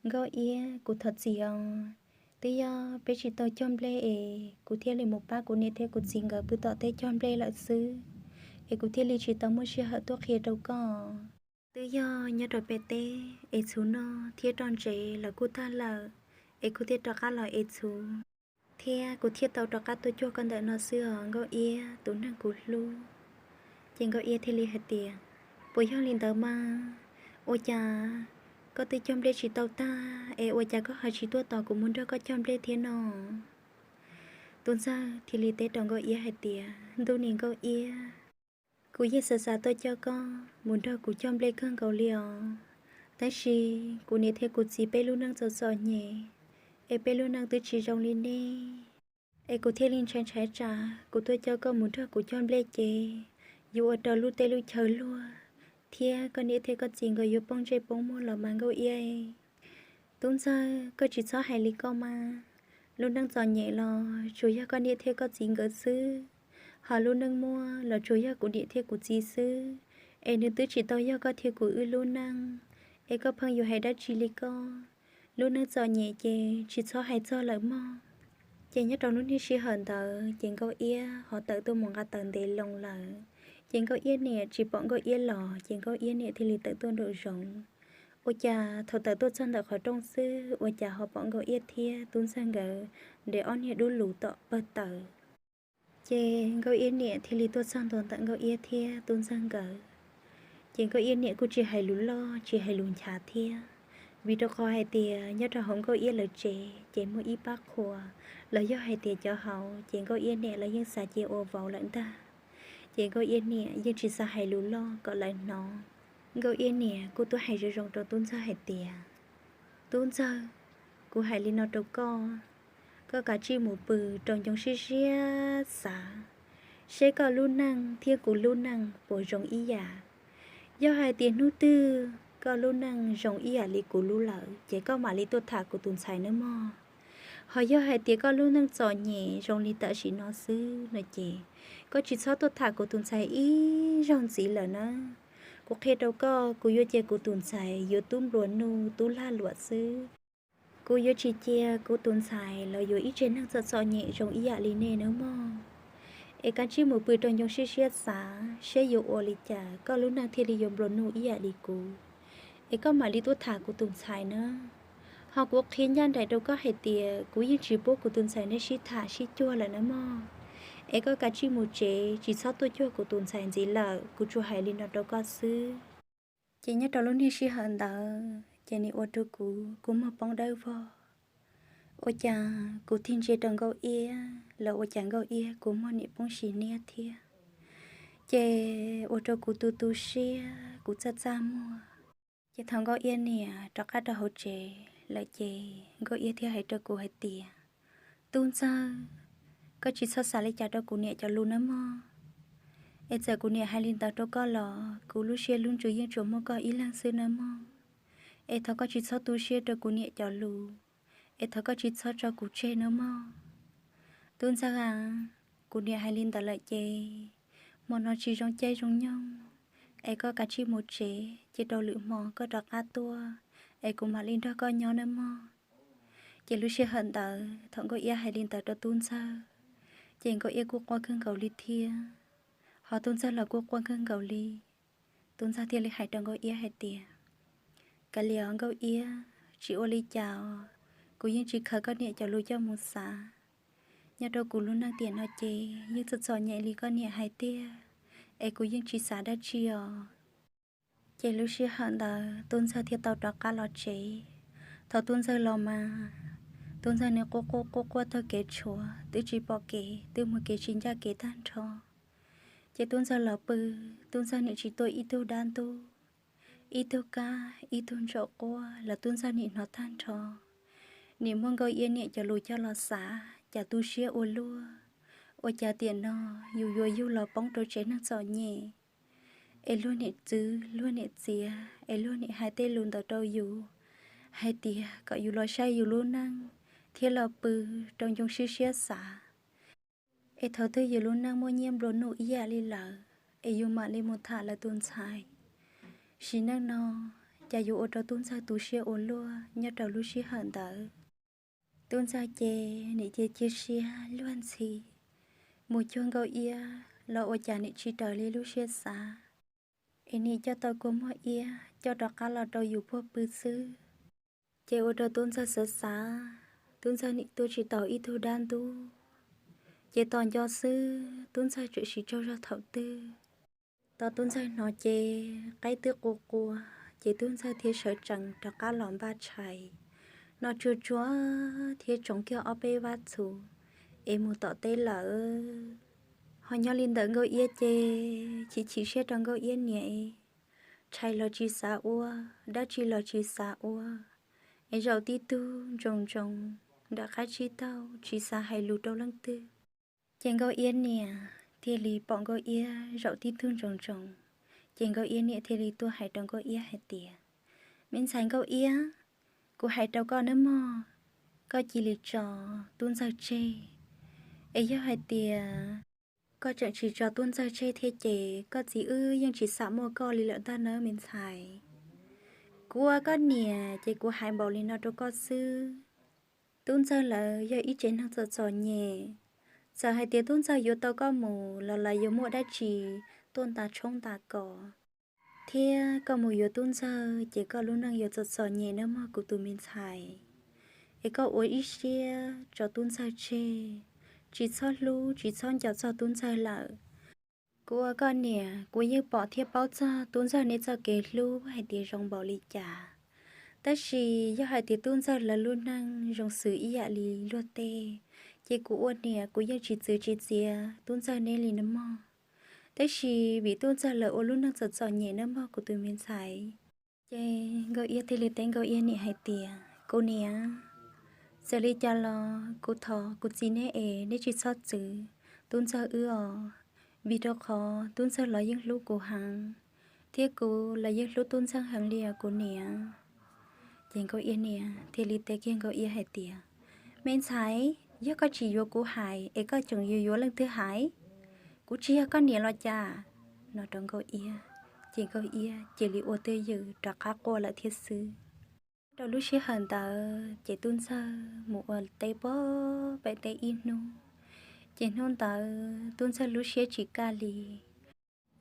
Nkauj Iab, kuv thov txim os, twb yog peb tsis tau cog nplej es kuv thiaj li mus pab kuv niam thiab kuv txiv nkawd pw tom teb cog nplej lawm xwb, es kuv thiaj li tsis tau muaj sij hawm tuaj qhia rau koj. Twb yog nyob rau pem teb es txhuv noj thiab roj ntsev los kuj tag lawm, es kuv thiaj rov qab los ev txhuv, thiab kuv thiaj tau rov qab tuaj cuag koj ntawm no xwb os Nkauj Iab tus neeg kuv hlub. Ces Nkauj Iab thiaj li hais tias, Puas yog li ntawd mas? Ua cas koj twb cog nplej tsis tau tag es ua cas koj ho tsis tuaj tos kuv mus nrog koj cog nplej thiab no? Tub Ntxawg thiaj li teb rau Nkauj Iab hais tias, Ntuj ni Nkauj Iab, kuv yeej xav xav tuaj coj koj mus nrog kuv cog nplej kawg nkaus li os. Tab sis kuv niam thiab kuv txiv peb lub neej txom txom nyem, es peb lub neej twb tsis zoo li nej, es kuv thiaj li ntshai ntshai tsam kuv tuaj coj koj mus nrog kuv cog nplej ces yuav ua rau lub teb lub chaw luag, thiab koj niam thiab koj txiv nkawd yuav poob ntsej poob muag los mas Nkauj Iab. Tub Ntxawg, koj tsis txhob hais li koj mas. Lub neej txom nyem los tsuas yog koj niam thiab koj txiv nkawd xwb, ho lub neej muaj los tsuas yog kuv niam thiab kuv txiv xwb, es nws twb tsis tau yog koj thiab kuv wb lub neej, es koj pheej yuav hais dab tsi li koj? Lub neej txom nyem ces tsis txhob hais txog lawm mog. Ces nyob rau lub niag sij hawm ntawd ces Nkauj Iab ho tawm tuaj mus nqa taws ntev loo lawm. Ces Nkauj Iab niam tsis pom Nkauj Iab los ces Nkauj Iab niam thiaj li tawm tuaj nraum zoov. Ua cas thaum tawm tuaj txog ntawm qhov rooj xwb ua cas ho pom Nkauj Iab thiab Tub Ntxawg nkawd nres ob niag dub lus tom pawg taws. Ces Nkauj Iab niam thiaj li tuaj txog ntua ntawm Nkauj Iab thiab Tub Ntxawg nkawd. Ces Nkauj Iab niam kuj tsis hais lus loj tsis hais lus nchav thiab, vim rau qhov hais tias nyob rau hauv Nkauj Iab lawv tsev ces muaj ib pab qhua, los yog hais tias cov hauv ces Nkauj Iab niam lawv yeej xav cia ua vauv lawm ntag. Ces Nkauj Iab niam yeej tsis xav hais lus loj kom lawv hnov. Nkauj Iab niam kuj tuaj hais zoo zoo rau Tub Ntxawg hais tias, Tub Ntxawg, Kuv hais li no rau koj, koj kav tsij mus pw rau ncoo siab siab xav, seb koj lub neej thiab kuv lub neej puas zoo ib yam. Yog hais tias hnub twg koj lub neej zoo ib yam li kuv lub lawm, ces koj mam li tuaj tham kuv tus ntxhais nawb mog. Ho yog hais tias koj lub neej txom nyem zoo li tam sim no xwb no ces koj tsis txhob tuaj tham kuv tus ntxhais ib zaug ntxiv lawm na. Kuv qhia rau koj, kuv yuav cia kuv tus ntxhais yuav tub nplua nuj tub lag luam xwb. Kuv yuav tsis cia kuv tus ntxhais los yuav ib tsev neeg txom txom nyem zoo ib yam li nej nawb mog. Es kav tsij mus pw rau ncoo siab siab xav seb yuav ua li cas koj lub neej thiaj li yuav nplua nuj ib yam li kuv. Es koj mam li tuaj tham kuv tus ntxhais na. Ho kuv qhia ncaj nraim rau koj hais tias kuv yeej tsis pub kuv tus ntxhais nej sib tham sib cuag lawm nawb mog. Es koj kav tsij mus tsev, tsis txhob tuaj cuag kuv tus ntxhais ntxiv lawm, kuv tsuas hais li no rau koj xwb. Ces nyob rau lub niag sij hawm ntawd ces nws ua rau kuv kua muag poob dawb vog. Ua cas kuv tig ntsia rau Nkauj Iab los ua cas Nkauj Iab kua muag nim poob sis niab thiab. Ces ua rau kuv tu tu siab, kuv txaj txaj muag. Ces thaum Nkauj Iab niam rov qab rau hauv tsev lawm ces Nkauj Iab thiaj hais rau kuv hais tias, Tub Ntxawg, koj tsis txhob xav li cas rau kuv niam cov lus nawb mog. Es txawm kuv niam hais li ntawd rau koj los kuv lub siab lub ntsws yeej tsuas muaj koj ib leeg xwb nawb mog. Es thov koj tsis txhob tu siab rau kuv niam cov lus, es thov koj tsis txhob tso kuv tseg nawb mog. Tub Ntxawg a, kuv niam hais li ntawd lawm ces hmo no tsis zoo caij zoo nyoog, es koj kav tsij mus tsev, cia rau lwm hmo koj rov qab tuaj, es kuv mam li nrog koj nyob nawb mog. Ces lub sij hawm ntawd thaum Nkauj Iab hais li ntawd rau Tub Ntxawg, ces Nkauj Iab kuj quaj kawg nkaus li thiab. Ho Tub Ntxawg los kuj quaj kawg nkaus li. Tub Ntxawg thiaj li hais rau Nkauj Iab hais tias, Kav liam Nkauj Iab, tsis ua li cas os, kuv yeej tsis khaws koj niam cov lus coj mus xav. Nyob rau kuv lub neej tiam no ces yeej txom txom nyem li koj niam hais tiag, es kuv yeej tsis xav dab tsi os. Ces lub sij hawm ntawd Tub Ntxawg thiaj tau rov qab los tsev. Thaum Tub Ntxawg los mas, Tub Ntxawg nws quaj quaj quaj quaj taug kev tshuav twb tsis pom kev, twb mus kev tsis ncaj kev tag nrho. Ces Tub Ntxawg los pw, Tub Ntxawg nim tsis tuaj ib tug dab ntub, ib tug kab, ib tug ntsaum quaj los Tub Ntxawg nim hnov tag nrho. Nim muab Nkauj Iab niam cov lus coj los xav, cas tu siab ua luaj, ua cas tiam no yus yuav yug los poob rau tsev neeg txom nyem, es luag niam txwv luag niam txiav, es luag niam hais tej lus ntawd rau yus, hais tias kom yus los saib yus lub neej thiab los pw rau ncoo siab siab xav. Es thaum twg yus lub neej muaj nyiaj nplua nuj ib yam li lawm, es yus mam li mus tham lawv tus ntxhais. Sim neej no, cas yuav ua rau Tub Ntxawg tu siab ua luaj nyob rau lub sij hawm ntawd. Tub Ntxawg ces nim cia cia siab luag ntxhi, mus cuag Nkauj Iab los ua cas nim tsis raws li lub siab xav, es nim coj tau kua muag iab coj rov qab los rau yus puag pw xwb. Ces ua rau Tub Ntxawg xav xav, Tub Ntxawg nim tuaj tsis tau ib tug dab ntub, ces tos nco xwb Tub Ntxawg tseem sim tsaug zog thaum twg. Tau Tub Ntxawg hnov ces qaib twb qua qua, ces Tub Ntxawg thiaj sawv tsees rov qab los npaj tshais, noj tsuag tsuag thiab tsoov kiag ob peb vab txhuv es mus tom teb lawm. Ho nyob li ntawm Nkauj Iab ces chim chim siab rau Nkauj Iab niam, tshais los tsis xav ua, dab tsi los tsis xav ua, es zaum tib tug ntsoov ntsoov nram qab tsib taug tsis xav hais lus rau leej twg. Ces Nkauj Iab niam thiaj li pom Nkauj Iab zaum tib tug ntsoov ntsoov, ces Nkauj Iab niam thiaj li tuaj hais rau Nkauj Iab hais tias, Me ntxhais Nkauj Iab, kuv hais rau koj nawb mog, koj cia li tso Tub Ntxawg tseg. Es yog hais tias koj tseem tsis tso Tub Ntxawg tseg thiab ces koj txiv wb yeej tsis xam muaj koj li lawm ntag nawb me ntxhais. Kuv ua koj niam ces kuv hais npaum li no rau koj xwb. Tub Ntxawg lawv yog ib tsev neeg txom txom nyem, txawm hais tias Tub Ntxawg yuav tau koj mus los lawv yuav muaj dab tsi tuaj ntas tshoob ntas kos, thiab koj mus yuav Tub Ntxawg ces koj lub neej yuav txom txom nyem nawb mog kuv tus me ntxhais. Es koj ua ib siab tso Tub Ntxawg tseg, tsis txhob hlub tsis txhob nco txog Tub Ntxawg lawm. Kuv ua koj niam kuv yeej pom thiab paub txog Tub Ntxawg neb txoj kev hlub hais tias zoo npaum li cas. Tab sis yog hais tias Tub Ntxawg lawv lub neej zoo xws ib yam li luag tej, ces kuv ua niam kuv yeej tsis txwv tsis txiav Tub Ntxawg neb li nawb mog. Tab sis vim Tub Ntxawg lawv ua lub neej txom txom nyem nawb mog kuv tus me ntxhais. Ces Nkauj Iab thiaj li teb Nkauj Iab niam hais tias, Kuv niam, Txawm li cas los kuv thov kuv txiv neb es neb tsis txhob txwv tub ntxawg wb os, vim rau qhov tub ntxawg los yeej hlub kuv heev, thiab kuv los yeej hlub tub ntxawg heev li os kuv niam. Ces Nkauj Iab niam thiaj li teb kiag Nkauj Iab hais tias, Me ntxhais, yog koj tsis yuav kuv hais es koj tseem yuav yuav leej twg hais? Kuv tsis yog koj niam los cas? No rau Nkauj Iab, ces Nkauj Iab cia li ua twj ywm rov qab quaj lawm thiab xwb. Rau lub sij hawm ntawd ces tub ntxawg mus ua teb puag pem teb ib hnub, ces hnub ntawd tub ntxawg lub siab tsis kaj li,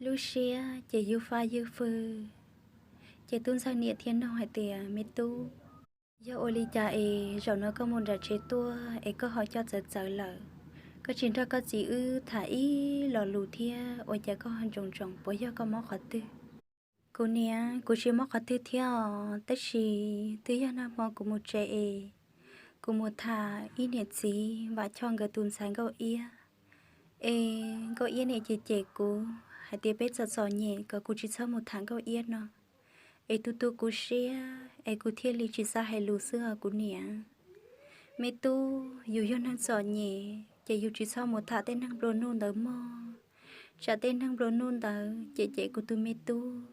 lub siab ces ywj fab ywj fwj. Ces tub ntxawg niam thiaj nug hais tias, Me tub, yog ua li cas es zaum no koj mus nram tsev tuaj es koj ho coj txawv txawv lawm? Koj tsis nrog koj txiv wb tham ib lo lus thiab, ua cas koj ho ntsoov ntsoov, puas yog koj mob qhov twg? Kuv niam, kuv tsis mob qhov twg thiab os, tab sis twb yog nag hmo kuv mus tsev es kuv mus tham ib niam txiv Vam Choj nkawd tus ntxhais Nkauj Iab, es Nkauj Iab niam cem cem kuv hais tias peb txom txom nyem kom kuv tsis txhob mus tham Nkauj Iab no, es tu tu kuv siab es kuv thiaj li tsis xav hais lus xwb os kuv niam. Me tub, yus yog neeg txom nyem ces yus tsis txhob mus tham tej neeg nplua nuj ntawd mog, tsam tej neeg nplua nuj ntawd cem cem kuv tus me tub,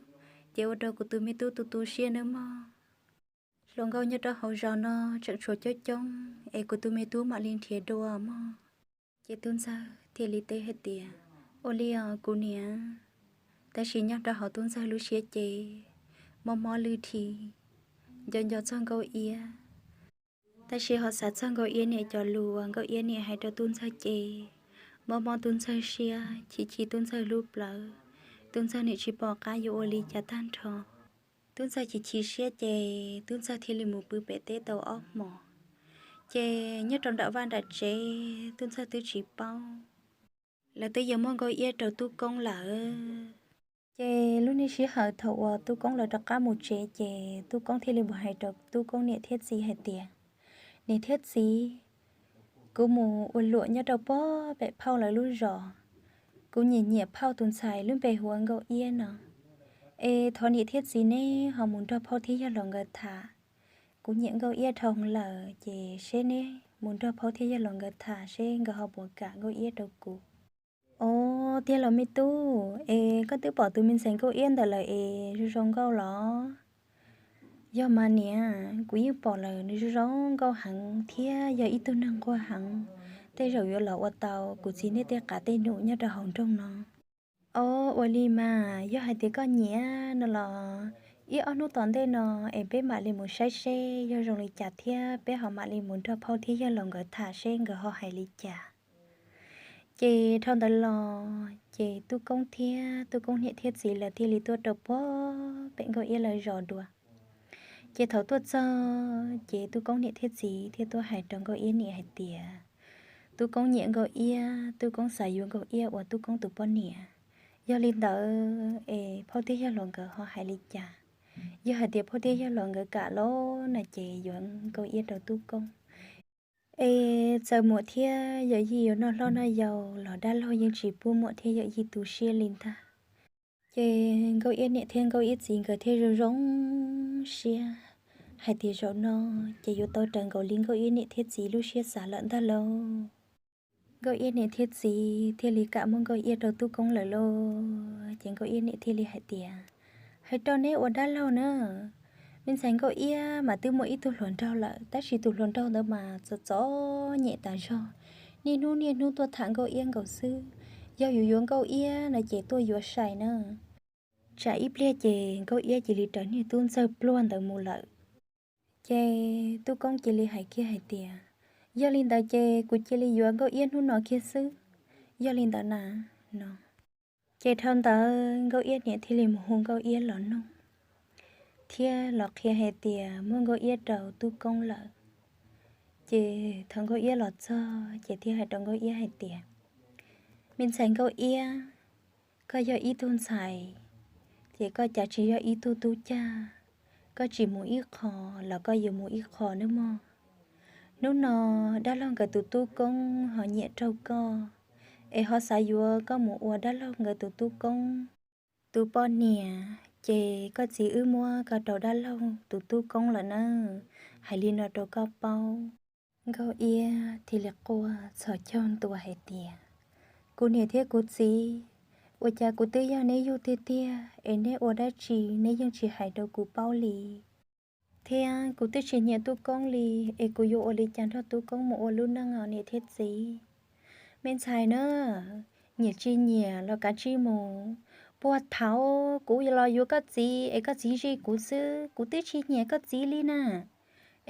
ces ua rau kuv tus me tub tu tu siab nawb mog. Hluas nkauj nyob rau hauv zos no tseem tshuav coob coob es kuv tus me tub mam li nrhiav dua mog. Ces tub ntxawg thiaj li teb hais tias, Ua li os kuv niam. Tab sis nyob rau hauv tub ntxawg lub siab ces mob mob lwj dhi, nco nco txog Nkauj Iab, tab sis ho xav txog Nkauj Iab niam cov lus uas Nkauj Iab niam hais rau tub ntxawg ces mob mob tub ntxawg siab, chim chim tub ntxawg lub plawv. Tub ntxawg niam tsis pom qab yuav ua li cas tag nrho. Tub ntxawg chim chim siab ces tub ntxawg thiaj li mus pw pem teb tau ob hmos. Ces nyob rau nram vaj nram tsev tub ntxawg twb tsis paub, lawv twb yuav muab Nkauj Iab rau tub koob lawm. Ces lub niag sij hawm thaum uas tub koob lawv rov qab mus tsev ces tub koob thiaj li mus hais rau tub koob niam thiab txiv hais tias, Niam thiab txiv, kuv mus ua luam nyob rau puag pem phauj lawv lub zos, kuv nyiam nyiam phauj tus ntxhais lub npe hu ua Nkauj Iab no. Es thov niam thiab txiv neb ho mus nrog phauj thiab yawg laus nkawd tham. Kuv nyiam Nkauj Iab dhau heev lawm ces seb neb mus nrog phauj thiab yawg laus nkawd tham seb nkawd ho puas kam Nkauj Iab rau kuv. Os, tiag los me tub, es koj twb pom tus me ntxhais Nkauj Iab ntawm lawm es zoo zoo nkauj los? Yog mas niam, kuv yeej pom lawm, nws zoo zoo nkauj heev thiab yog ib tug neeg nquag heev. Tej zaum yuav los ua tau kuv txiv neb tej qav tej num nyob rau hauv nroog no. Os, ua li mas yog hais tias koj nyiam no los ib ob hnub tom ntej no es peb mam li mus saib seb yog zoo li cas thiab peb ho mam li mus nrog phauj thiab yawg laus nkawd tham seb nkawd ho hais li cas. Ces dhau ntawd los ces tub koob thiab tub koob niam thiab txiv lawv thiaj li tuaj rau puag pem Nkauj Iab lawv zos dua. Ces thaum tuaj txog ces tub koob niam thiab txiv thiaj tuaj hais rau Nkauj Iab niam hais tias, tub koob nyiam Nkauj Iab, tub koob xav yuav Nkauj Iab ua tub koob tus poj niam. Yog li ntawd es phauj thiab yawg laus nkawd ho hais li cas? Yog hais tias phauj thiab yawg laus nkawd kam los no ces yuav Nkauj Iab rau tub koob. Es txawm muam thiab yawm yij yuav noj hlob noj yau los dab laug yeej tsis pub muam thiab yawm yij tu siab li ntag. Ces Nkauj Iab niam thiab Nkauj Iab txiv nkawd thiaj zoo zoo siab hais tias zaum no ces yuav tau raws nkaus li Nkauj Iab niam thiab txiv lub siab xav lawm ntag lauj. Nkauj Iab niam thiab txiv thiaj li kam muab Nkauj Iab rau tub koob lawm lauj. Ces Nkauj Iab niam thiaj li hais tias, hais rau neb ua dab laug na, me ntxhais Nkauj Iab mas twb muaj ib tug hluas nraug lawm, tab sis tus hluas nraug ntawd mas txom txom nyem tas zog, niaj hnub niaj hnub tuaj tham Nkauj Iab nkaus xwb. Yog yuav yuav Nkauj Iab no ces tuaj yuav sai na, tsam ib pliag ces Nkauj Iab cia li raws niag tub ntxawg pluag ntawd mus lawm. Ces tub koob cia li hais kiag hais tias, yog li ntawd ces kuv cia li yuav Nkauj Iab hnub no kiag xwb, yog li ntawd na, no. Ces dhau ntawd Nkauj Iab niam thiaj li mus hu Nkauj Iab los nug thiab los qhia hais tias muab Nkauj Iab rau tub koob lawm. Ces thaum Nkauj Iab los txog ces thiaj hais rau Nkauj Iab hais tias, me ntxhais Nkauj Iab, koj yog ib tug ntxhais, ces koj cas tsis yog ib tug tub cag, koj tsis mus ib qho los koj yuav mus ib qho nawb mog. Hnub no dab laug nkawd tus tub koob ho nyiam raug koj, es ho xav yuav koj mus ua dab laug nkawd tus tub koob tus poj niam, ces koj txiv wb muab koj rau dab laug tus tub koob lawm nawb, hais li no rau koj paub. Nkauj Iab thiaj li quaj txhos caug ntua hais tias, Kuv niam thiab kuv txiv, ua cas kuv twb yog neb yug tiag tiag es neb ua dab tsi neb yeej tsis hais rau kuv paub li? Thiab kuv twb tsis nyiam Tub Koob li, es kuv yuav ua li cas nrog Tub Koob mus ua lub neej os niam thiab txiv? Me ntxhais na, nyiam tsis nyiam los kav tsij mus. Puag thaum kuv los yuav koj txiv es koj txiv zij kuv xwb, kuv twb tsis nyiam koj txiv li na,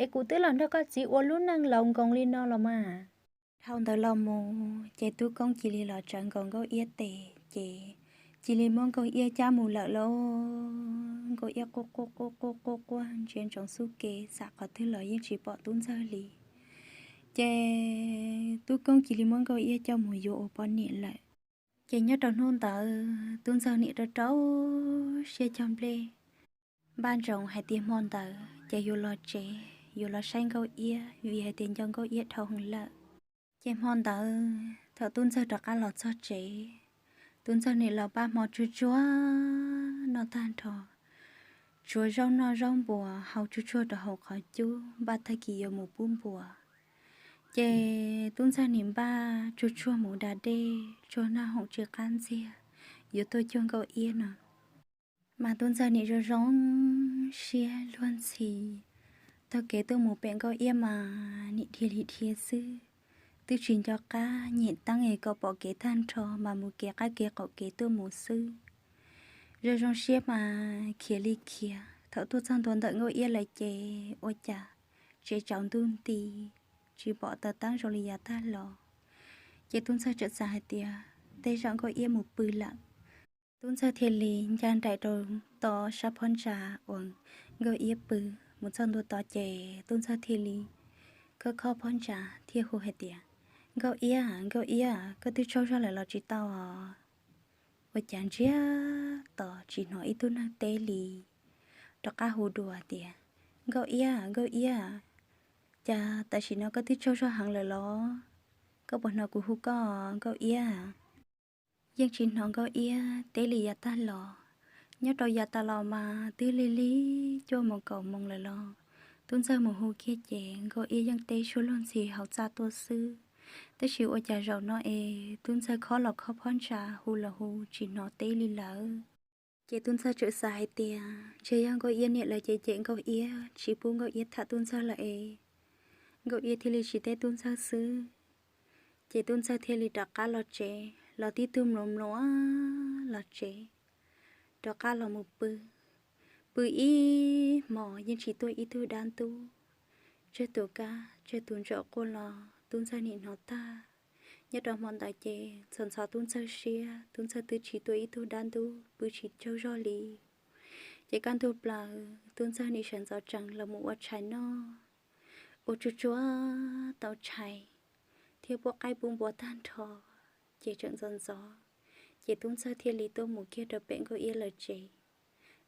es kuv twb los nrog koj txiv ua lub neej laus nkoos li no los mas. Dhau ntawd los mus ces Tub Koob cia li los tsawv nkaus Nkauj Iab tes ces cia li muab Nkauj Iab cab mus lawm lauj. Nkauj Iab quaj quaj quaj quaj quaj quaj ntsia ntsoov xub ke, xam qhov twg los yeej tsis pom Tub Ntxawg li. Ces Tub Koob cia li muab Nkauj Iab coj mus yuav ua poj niam lawm. Ces nyob rau hnub ntawd Tub Ntxawg nim rau rau siab cog nplej, npaj ntsoov hais tias hmo ntawd ces yuav los tsev, yuav los saib Nkauj Iab, vim hais tias nco Nkauj Iab dhau heev lawm. Ces hmo ntawd thaum Tub Ntxawg rov qab los txog tsev, Tub Ntxawg nim los npaj hmo tsuag tsuag noj tag nrho, tsuav zaub noj zaub npua, hau tsuag tsuag rau hauv qhov cub, npaj tag kis yuav mus pub npua. Ces Tub Ntxawg nim npaj tsuag tsuag mus da dej, tsuag noj hoom tsis qab ntxiag, yuav tuaj cuag Nkauj Iab no. Mas Tub Ntxawg nim zoo zoo siab luag ntxhi, taug kev tuaj mus pem Nkauj Iab mas nim dhia li dhia xwb, twb tsis nco qab, nyem teeb es kom pom kev tag nrho mas mus kev qab kev qaum kev tuaj mus xwb. Zoo zoo siab mas khiav li khiav, thaum tuaj txog ntua ntawm Nkauj Iab lawm ces ua cas tsev tsaus ntuj nti, tsis pom taws teeb zoo li yav tag los. Ces Tub Ntxawg txawm xav hais tias tej zaum Nkauj Iab mus pw lawm. Tub Ntxawg thiaj li ncaj nraim rau tom sab phab ntsa uas Nkauj Iab pw. Mus txog ntua tod ces Tub Ntxawg thiaj li khob khob phab ntsa thiab hu hais tias, Nkauj Iab, Nkauj Iab, koj twb tsaug zog lawm los tsis tau os? Ua cas ntsiag to tsis hnov ib tug neeg teb li. Rov qab hu dua tias, Nkauj Iab, Nkauj Iab, cas tam sim no koj twb tsaug zog heev lawm los? Koj puas hnov kuv hu koj, Nkauj Iab? Yeej tsis hnov Nkauj Iab teb li yav tag los. Nyob rau yav tas los mas twb lig lig cuaj moos kaum moos lawm los Tub Ntxawg mus hu kiag ces Nkauj Iab yeej teb suab luag ntxhi hauv txaj tuaj xwb. Tab sis ua cas zaum no es Tub Ntxawg khob los khob phab ntsa, hu los hu tsis hnov teb li lawm. Ces Tub Ntxawg txawm xav hais tias ntshe yog Nkauj Iab niam lawv cem cem Nkauj Iab tsis pub Nkauj Iab tham Tub Ntxawg lawm es Nkauj Iab thiaj li tsis teb Tub Ntxawg xwb. Ces Tub Ntxawg thiaj li rov qab los tsev los tib tug mluav mluav los tsev, rov qab los mus pw. Pw ib hmos yeej tsis tuaj ib tug dab ntub, tsawg tus kab tsawg tus ntsaum quaj los Tub Ntxawg nim hnov tag. Nyob rau hmo ntawd ces ntxhov ntxhov Tub Ntxawg siab, Tub Ntxawg twb tsis tuaj ib tug dab ntub, pw tsis tsaug zog li. Ces kaj ntug plaws Tub Ntxawg nim sawv ntxov tsees los mus ua tshais noj, ua tsuag tsuag tau tshais thiab pub qaib pub npua tag nrho, ces tseem ntxov ntxov, ces Tub Ntxawg thiaj li tuaj mus kiag rau pem Nkauj Iab lawv tsev.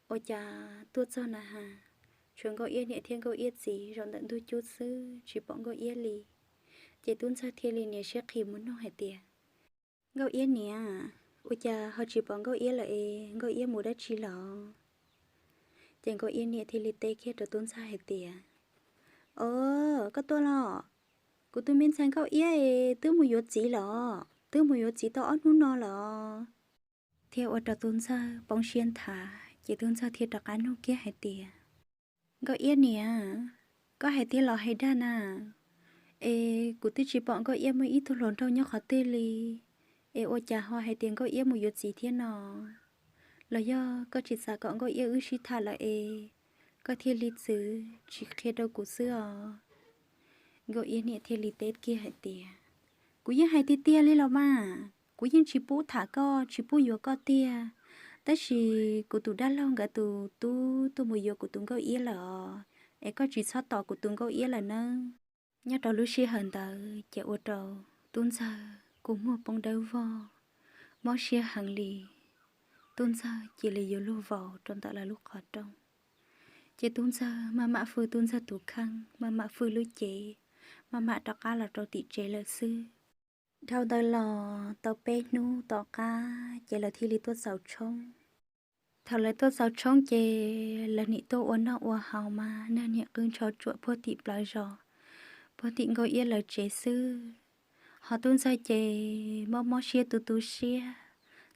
Ua cas tuaj txog na has, tshuav Nkauj Iab niam thiab Nkauj Iab txiv zaum ntawm ntug cub xwb, tsis pom Nkauj Iab li. Ces Tub Ntxawg thiaj li nias siab qhi mus nug hais tias, Nkauj Iab niam, ua cas ho tsis pom Nkauj Iab lawm es Nkauj Iab mus dab tsi lawm? Ces Nkauj Iab niam thiaj li teb kiag rau Tub Ntxawg hais tias, O, koj tuaj los? Kuv tus me ntxhais Nkauj Iab es twb mus yuav txiv lawm, twb mus yuav txiv tau ob hnub no lawm. Thiaj ua rau Tub Ntxawg poob siab nthav, ces Tub Ntxawg thiaj rov qab nug kiag hais tias, Nkauj Iab niam, koj hais tiag los hais dag na? Es kuv twb tsis pom Nkauj Iab muaj ib tug hluas nraug nyob qhov twg li, es ua cas ho hais tias Nkauj Iab mus yuav txiv thiab no? Los yog koj tsis xav kom Nkauj Iab wb sib tham lawm es koj thiaj li txwv tsis qhia rau kuv xwb os? Nkauj Iab niam thiaj li teb kiag hais tias, Kuv yeej hais tiag tiag li los mas, kuv yeej tsis pub tham koj, tsis pub yuav koj tiag. Tab sis kuv tus dab laug nkawd tus tub tuaj mus yuav kuv tus Nkauj Iab lawm os, es koj tsis txhob tos kuv tus Nkauj Iab lawm nawb. Nyob rau lub sij hawm ntawd ces ua rau Tub Ntxawg kua muag poob dawb vog, mob siab heev li. Tub Ntxawg cia li yuav luag vau rau ntawm lawv lub qhov rooj. Ces Tub Ntxawg maj mam fwj Tub Ntxawg tus kheej, maj mam fwj lub cev, maj mam rov qab los rau tim tsev lawm xwb. Dhau ntawd los tau peb hnub tom qab ces lawv thiaj li tuaj txaus tshoob. Thaum lawv tuaj txaus tshoob ces lawv nim tuaj ua noj ua haus mas neeg nim qw ntsho tsuam puag tim plawv zos, puag tim Nkauj Iab lawv tsev xwb. Ho Tub Ntxawg ces mob mob siab tu tu siab,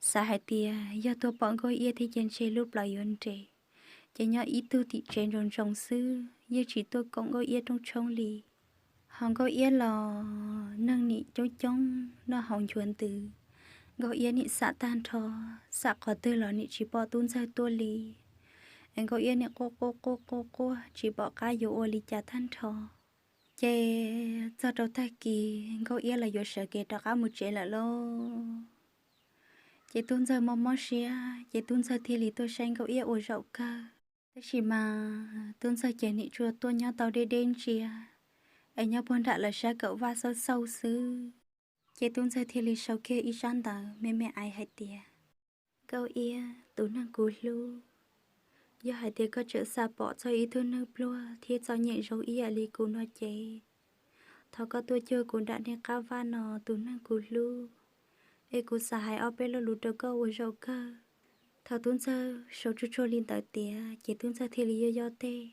xav hais tias yog tuaj pom Nkauj Iab thiab ces ntshe lub plawv yuav nres, ces nyob ib tug tim tsev ntsoov ntsoov xwb, yeej tsis tuaj koom Nkauj Iab rooj tshoob li. Ho Nkauj Iab los neeg nim coob coob noj haus nchuav ntws, Nkauj Iab nim xam tag nrho, xam qhov twg los nim tsis pom Tub Ntxawg tuaj li. Nkauj Iab nim quaj quaj quaj quaj quaj tsis pom qab yuav ua li cas tag nrho. Ces txog rau tag kis Nkauj Iab los yuav sawv kev rov qab mus tsev lawm lauj. Ces Tub Ntxawg mob mob siab, ces Tub Ntxawg thiaj li tuaj saib Nkauj Iab ua zaum kawg. Tab sis mas Tub Ntxawg ces nim tsuas tuaj nyob tau deb deb ntsia, es nyob puag nram lawv sab kawm vaj xauj xauj xwb. Ces Tub Ntxawg thiaj li sau kiag ib tsab ntawv me me aiv hais tias, Nkauj Iab tus neeg kuv hlub, yog hais tias koj tseem xav pom txog ib tug neeg pluag thiab txom nyem zoo ib yam li kuv no ces, thov koj tuaj cuag kuv nram nej qab vaj no tus neeg kuv hlub, es kuv xav hais ob peb lo lus rau koj ua zaum kawg. Thaum Tub Ntxawg sau tsuag tsuag li ntawd tiav, ces Tub Ntxawg thiaj li yoj yoj tej,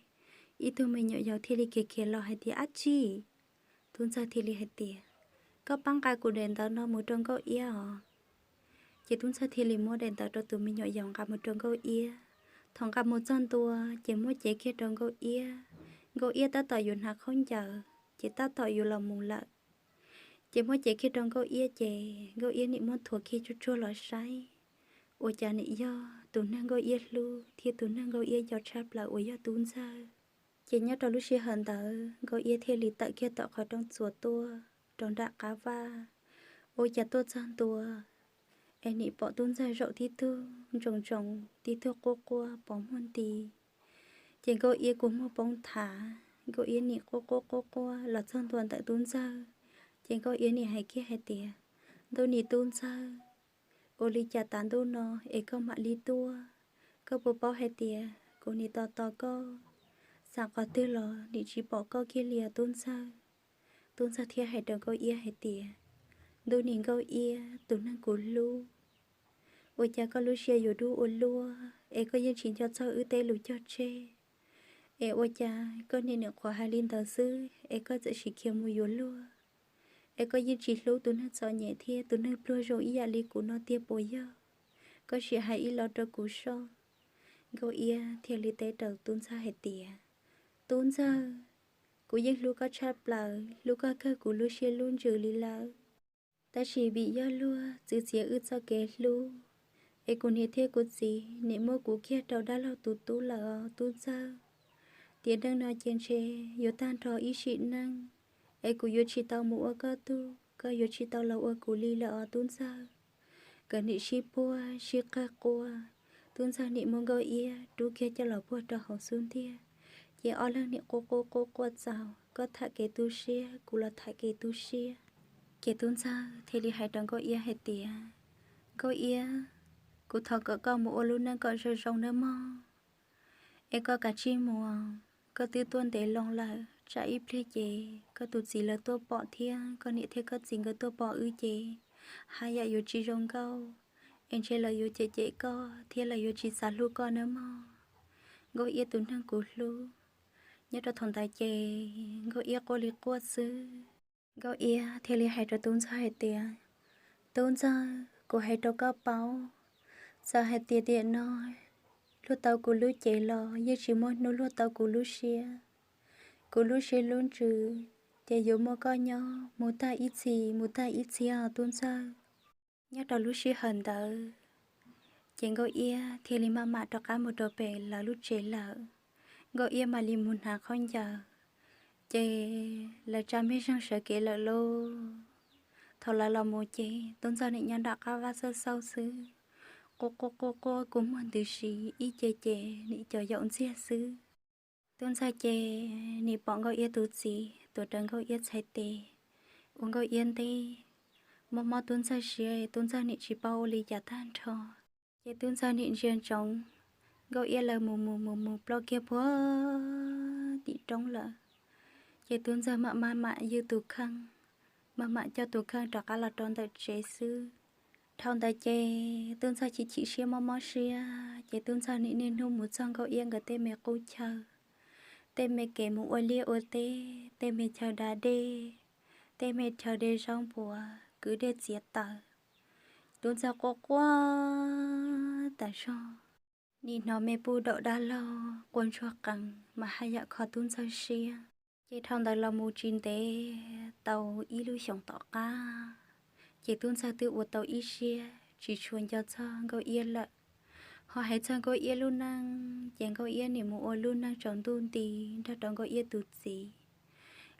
ib tug me nyuam yaus thiaj li khiav khiav los hais tias, Ab tsi! Tub Ntxawg thiaj li hais tias, Koj pab nqa kuv daim ntawv no mus rau Nkauj Iab os. Ces Tub Ntxawg thiaj li muab daim ntawv rau tus me nyuam yaus nqa mus rau Nkauj Iab. Thaum nqa mus txog ntua, ces muab cev kiag rau Nkauj Iab. Nkauj Iab tab tom yuav hnav khaub ncaws, ces tab tom yuav los mus lawm. Ces muab cev kiag rau Nkauj Iab, ces Nkauj Iab nim muab thuav kiag tsuag tsuag los saib, ua cas nim yog tus neeg Nkauj Iab hlub thiab tus neeg Nkauj Iab nco tshaj plaws uas yog Tub Ntxawg. Ces nyob rau lub sij hawm ntawd Nkauj Iab thiaj li tawm kiag tom qhov rooj txuas tuaj rau nram qab vaj. Ua cas tuaj txog ntua, es nim pom Tub Ntxawg zaum tib tug ntsoov ntsoov, tib tug quaj quaj pos muag nti. Ces Nkauj Iab kua muag poob thav, Nkauj Iab nim quaj quaj quaj quaj los txog ntua ntawm Tub Ntxawg. Ces Nkauj Iab nim hais kiag hais tias, Ntuj nim Tub Ntxawg, ua li cas tav ntuj no es koj mam li tuaj? Koj puas paub hais tias kuv nim tos tos koj, xav qhov twg los nim tsis pom koj kiag li os Tub Ntxawg? Tub Ntxawg thiaj hais rau Nkauj Iab hais tias, Ntuj nim Nkauj Iab tus neeg kuv hlub, ua cas koj lub siab yuav dub ua luaj es koj yeej tsis nco txog wb tej lus cog tseg? Es ua cas koj niaj nim qhuav hais li ntawd xwb es koj txawm sim khiav mus yuav luag? Es koj yeej tsis hlub tus neeg txom nyem thiab tus neeg pluag zoo ib yam li kuv no tiag puas yog? Koj sim hais ib los rau kuv soj. Nkauj Iab thiaj li teb rau Tub Ntxawg hais tias, Tub Ntxawg, kuv yeej hlub koj tshaj plaws, hlub koj kawg kuv lub siab lub ntsws li lawm. Tab sis vim yog luag txwv txiav wb txoj kev hlub, es kuv niam thiab kuv txiv nim muab kuv kiag rau dab laug tus tub lawm os Tub Ntxawg. Tiam neej no ces ntshe yuav tag nrho ib sim neej, es kuv yuav tsis tau mus ua koj tug, koj yuav tsis tau los ua kuv li lawm os Tub Ntxawg. Nkawd nim sib puag sib qawg quaj, Tub Ntxawg nim muab Nkauj Iab rub kiag coj los puag rau hauv xub ntiag, ces ob leeg nim quaj quaj quaj quaj txaus, koj tham kev tu siab, kuv los tham kev tu siab. Ces Tub Ntxawg thiaj li hais rau Nkauj Iab hais tias, Nkauj Iab, kuv thov kom koj mus ua lub neej kom zoo zoo nawb mog. Es koj kav tsij mus, koj twb tuaj ntev loo lawm, tsam ib pliag ces koj tus txiv lawv tuaj pom thiab koj niam thiab koj txiv nkawd tuaj pom wb ces haj yam yuav tsis zoo nkauj, es ntshe lawv yuav cem cem koj thiab lawv yuav tsis xav hlub koj nawb mog. Nkauj Iab tus neeg kuv hlub. Nyob rau thaum ntawd ces Nkauj Iab quaj li quaj xwb. Nkauj Iab thiaj li hais rau Tub Ntxawg hais tias, Tub Ntxawg, kuv hais rau koj paub, txawm hais tias tiam no luag tau kuv lub cev los yeej tsis muaj hnub luag tau kuv lub siab. Kuv lub siab lub ntsws ces yuav muaj koj nyob mus tag ib txhis mus tag ib txhis os Tub Ntxawg. Nyob rau lub sij hawm ntawd, ces Nkauj Iab thiaj li maj mam rov qab mus rau pem lawv lub tsev lawm. Nkauj Iab mam li mus hnav khaub ncaws, ces lawv tsa mej zeeg sawv kev lawm lauj. Thaum lawv los mus ces Tub Ntxawg nim nyob nram qab vaj xauj xauj xwb, quaj quaj quaj quaj kua muag ntws si, ib ce ces nim cov yaum ntxiag xwb. Tub Ntxawg ces nim pom Nkauj Iab tus txiv tuav rawv Nkauj Iab txhais tes ua Nkauj Iab nteb, mob mob Tub Ntxawg siab, Tub Ntxawg nim tsis paub ua li cas tag nrho. Ces Tub Ntxawg nim ntsia ntsoov Nkauj Iab lawv mus mus mus mus ploj kiag puag tim roob lawm. Ces Tub Ntxawg mam maj mam ywj tus kheej, maj mam coj tus kheej rov qab los rau ntawm tsev xwb. Dhau ntawd ces Tub Ntxawg chim chim siab mob mob siab, ces Tub Ntxawg nim niaj hnub mus txog Nkauj Iab nkawd tej me qub chaw, tej me kev mus ua liaj ua teb, tej me chaw da dej, tej me chaw de zaub npua, kwv dej txiav taws. Tub Ntxawg quaj quaj tas zog, nim hnov me puj daum dab laug quaj ntsuag qees mas haj yam kho Tub Ntxawg siab. Ces dhau ntawd los mus tsis ntev tau ib lub xyoos tom qab, ces Tub Ntxawg twb ua tau ib siab tsis tshua nco txog Nkauj Iab lawm. Ho hais txog Nkauj Iab lub neej ces Nkauj Iab nim mus ua lub neej tsaus ntuj nti nrog rau Nkauj Iab tus txiv.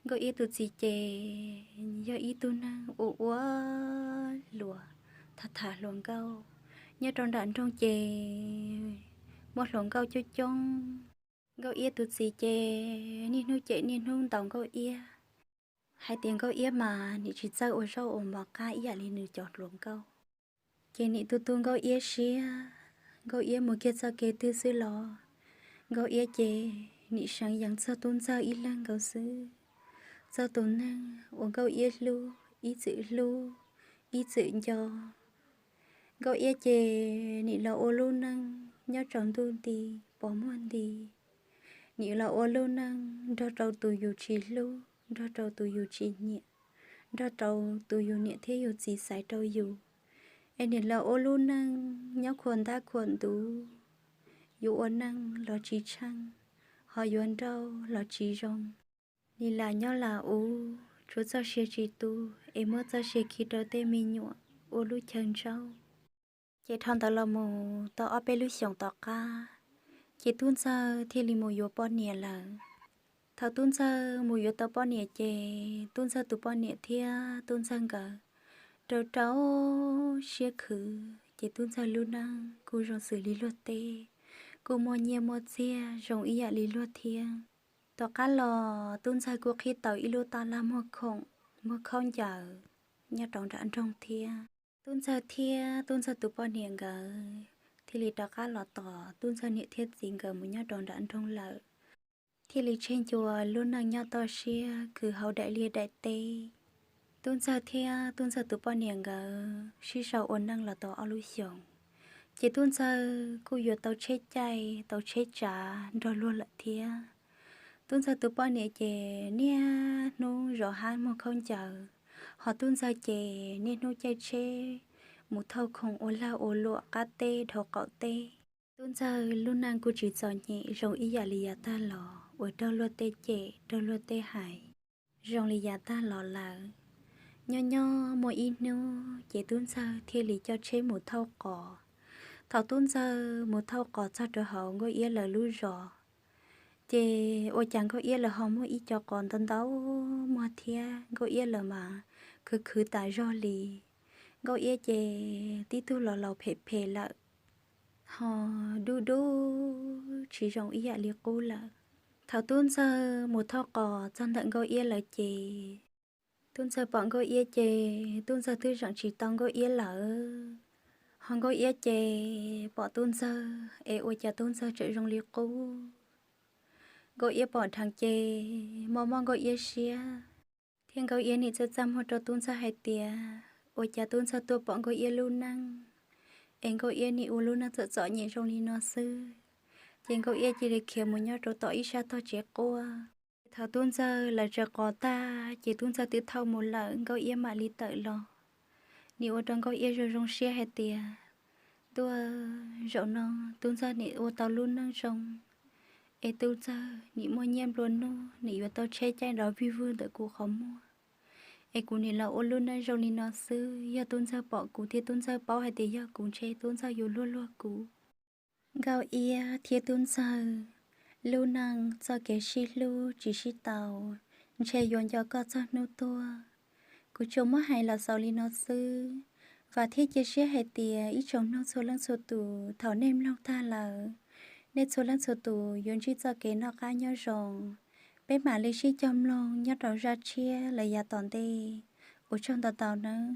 Nkauj Iab tus txiv ces yog ib tug neeg ua ua luam, tham tham hluas nkauj. Nyob rau nram nroog ces muaj hluas nkauj coob coob. Nkauj Iab tus txiv ces niaj hnub cem niaj hnub ntaus Nkauj Iab, hais tias Nkauj Iab mas nim tsis txawj ua zaub ua mov qab ib yam li nws cov hluas nkauj. Ces nim tu tu Nkauj Iab siab, Nkauj Iab mus kiag txoj kev twg xwb los Nkauj Iab ces nim seev yees txog Tub Ntxawg ib leeg nkaus xwb. Txog tus neeg uas Nkauj Iab hlub, ib txwm hlub, ib txwm nco. Nkauj Iab ces nim los ua lub neej nyob tsaus ntuj nti, pos muag nti. Nim los ua lub neej nrog rau tus yus tsis hlub, nrog rau tus yus tsis nyiam, nrog rau tus yus niam thiab yus txiv xaiv rau yus. Es nim los ua lub neej nyob khuam ntab khuam ntuv, yuav ua neej los tsis tsheej, ho yuav nrauj los tsis zoo. Nim lam nyob lam ub, tshuav txoj sia tsis tu, es muab txoj sia khi rau tej me nyuam ua lub chaw ntsaub. Ces dhau ntawd los mus tau ob peb lub xyoos tom qab, ces Tub Ntxawg thiaj li mus yuav poj niam lawm. Thaum Tub Ntxawg mus yuav tau poj niam ces Tub Ntxawg tus poj niam thiab Tub Ntxawg nkawd rau rau siab khwv, ces Tub Ntxawg lub neej kuj zoo xws li luag teb, kuj muaj nyiaj muaj txiag zoo ib yam li luag thiab. Tom qab los Tub Ntxawg kuj qhib tau ib lub taj laj muag khoom, muag khaub ncaws nyob rau nram nroog thiab. Tub Ntxawg thiab Tub Ntxawg tus poj niam nkawd thiaj li rov qab los tos Tub Ntxawg niam thiab txiv nkawd mus nyob rau nram nroog lawm, thiaj li tseg ncua lub neej nyob toj siab khwv hauv daim liaj daim teb. Tub Ntxawg thiab Tub Ntxawg tus poj niam nkawd sib sau ua neej los tau ob lub xyoos, ces Tub Ntxawg kuj yuav tau tsheb caij tau tsheb tsav nrog luag lawm thiab. Tub Ntxawg tus poj niam ces niaj hnub zov hab muag khaub ncaws, ho Tub Ntxawg ces niaj hnub caij tsheb mus thauj khoom ua lag ua luam qab teb dhau qaum teb. Tub Ntxawg lub neej kuj tsis txom nyem zoo ib yam li yav tag los uas raug luag tej cem raug luag tej hais zoo li yav tag los lawm. Nyob nyob muaj ib hnub ces Tub Ntxawg thiaj li coj tsheb mus thauj qos. Thaum Tub Ntxawg mus thauj qos txog rau hauv Nkauj Iab lawv lub zos, ces ua cas Nkauj Iab lawv ho muaj ib co qos ntau ntau muag thiab Nkauj Iab lawv mas khwv khwv tas zog li. Nkauj Iab ces tib tug los laus phem phem lawm, ho dub dub tsis zoo ib yam li qub lawm. Thaum Tub Ntxawg mus thauj qos txog ntawm Nkauj Iab lawv ces, Tub Ntxawg pom Nkauj Iab ces Tub Ntxawg twb zeem tsis tau Nkauj Iab lawm. Ho Nkauj Iab ces pom Tub Ntxawg es ua cas Tub Ntxawg tseem zoo li qub. Nkauj Iab pom dheev ces mob mob Nkauj Iab siab, thiab Nkauj Iab nim txaj txaj muag rau Tub Ntxawg hais tias ua cas Tub Ntxawg tuaj pom Nkauj Iab lub neej, es Nkauj Iab nim ua lub neej txom txom nyem zoo li no xwb. Ces Nkauj Iab cia li khiav mus nyob rau tom ib sab tog tsev quaj. Thaum Tub Ntxawg lawv tsaws qos tag ces Tub Ntxawg twb thauj mus lawm, Nkauj Iab mam li tawm los. Nim ua rau Nkauj Iab zoo zoo siab hais tias, Ntuj, zaum no Tub Ntxawg nim ua tau lub neej zoo, es Tub Ntxawg nim muaj nyiaj nplua nuj, nim yuav tau tsheb caij nrov vij vwg ntawm kuv qhov muag, es kuv nim los ua lub neej zoo li no xwb. Yog Tub Ntxawg pom kuv thiab Tub Ntxawg paub hais tias yog kuv ntshe Tub Ntxawg yuav luag luag kuv. Nkauj Iab thiab Tub Ntxawg, lub neej txoj kev sib hlub tsis sib tau, ntshe yuav nco koj txog hnub tuag. Kuv tsuas muab hais los xaus li no xwb. Vam thiab cia siab hais tias ib tsoom mloog txhua leej txhua tus, thaum nej mloog tag lawm, nej txhua leej txhua tus yuav ntsib txoj kev noj qab nyob zoo. Peb mam li sib cog mloog nyob rau zaj tshiab lawm yav tom ntej. Ua tsaug ntau ntau nawb.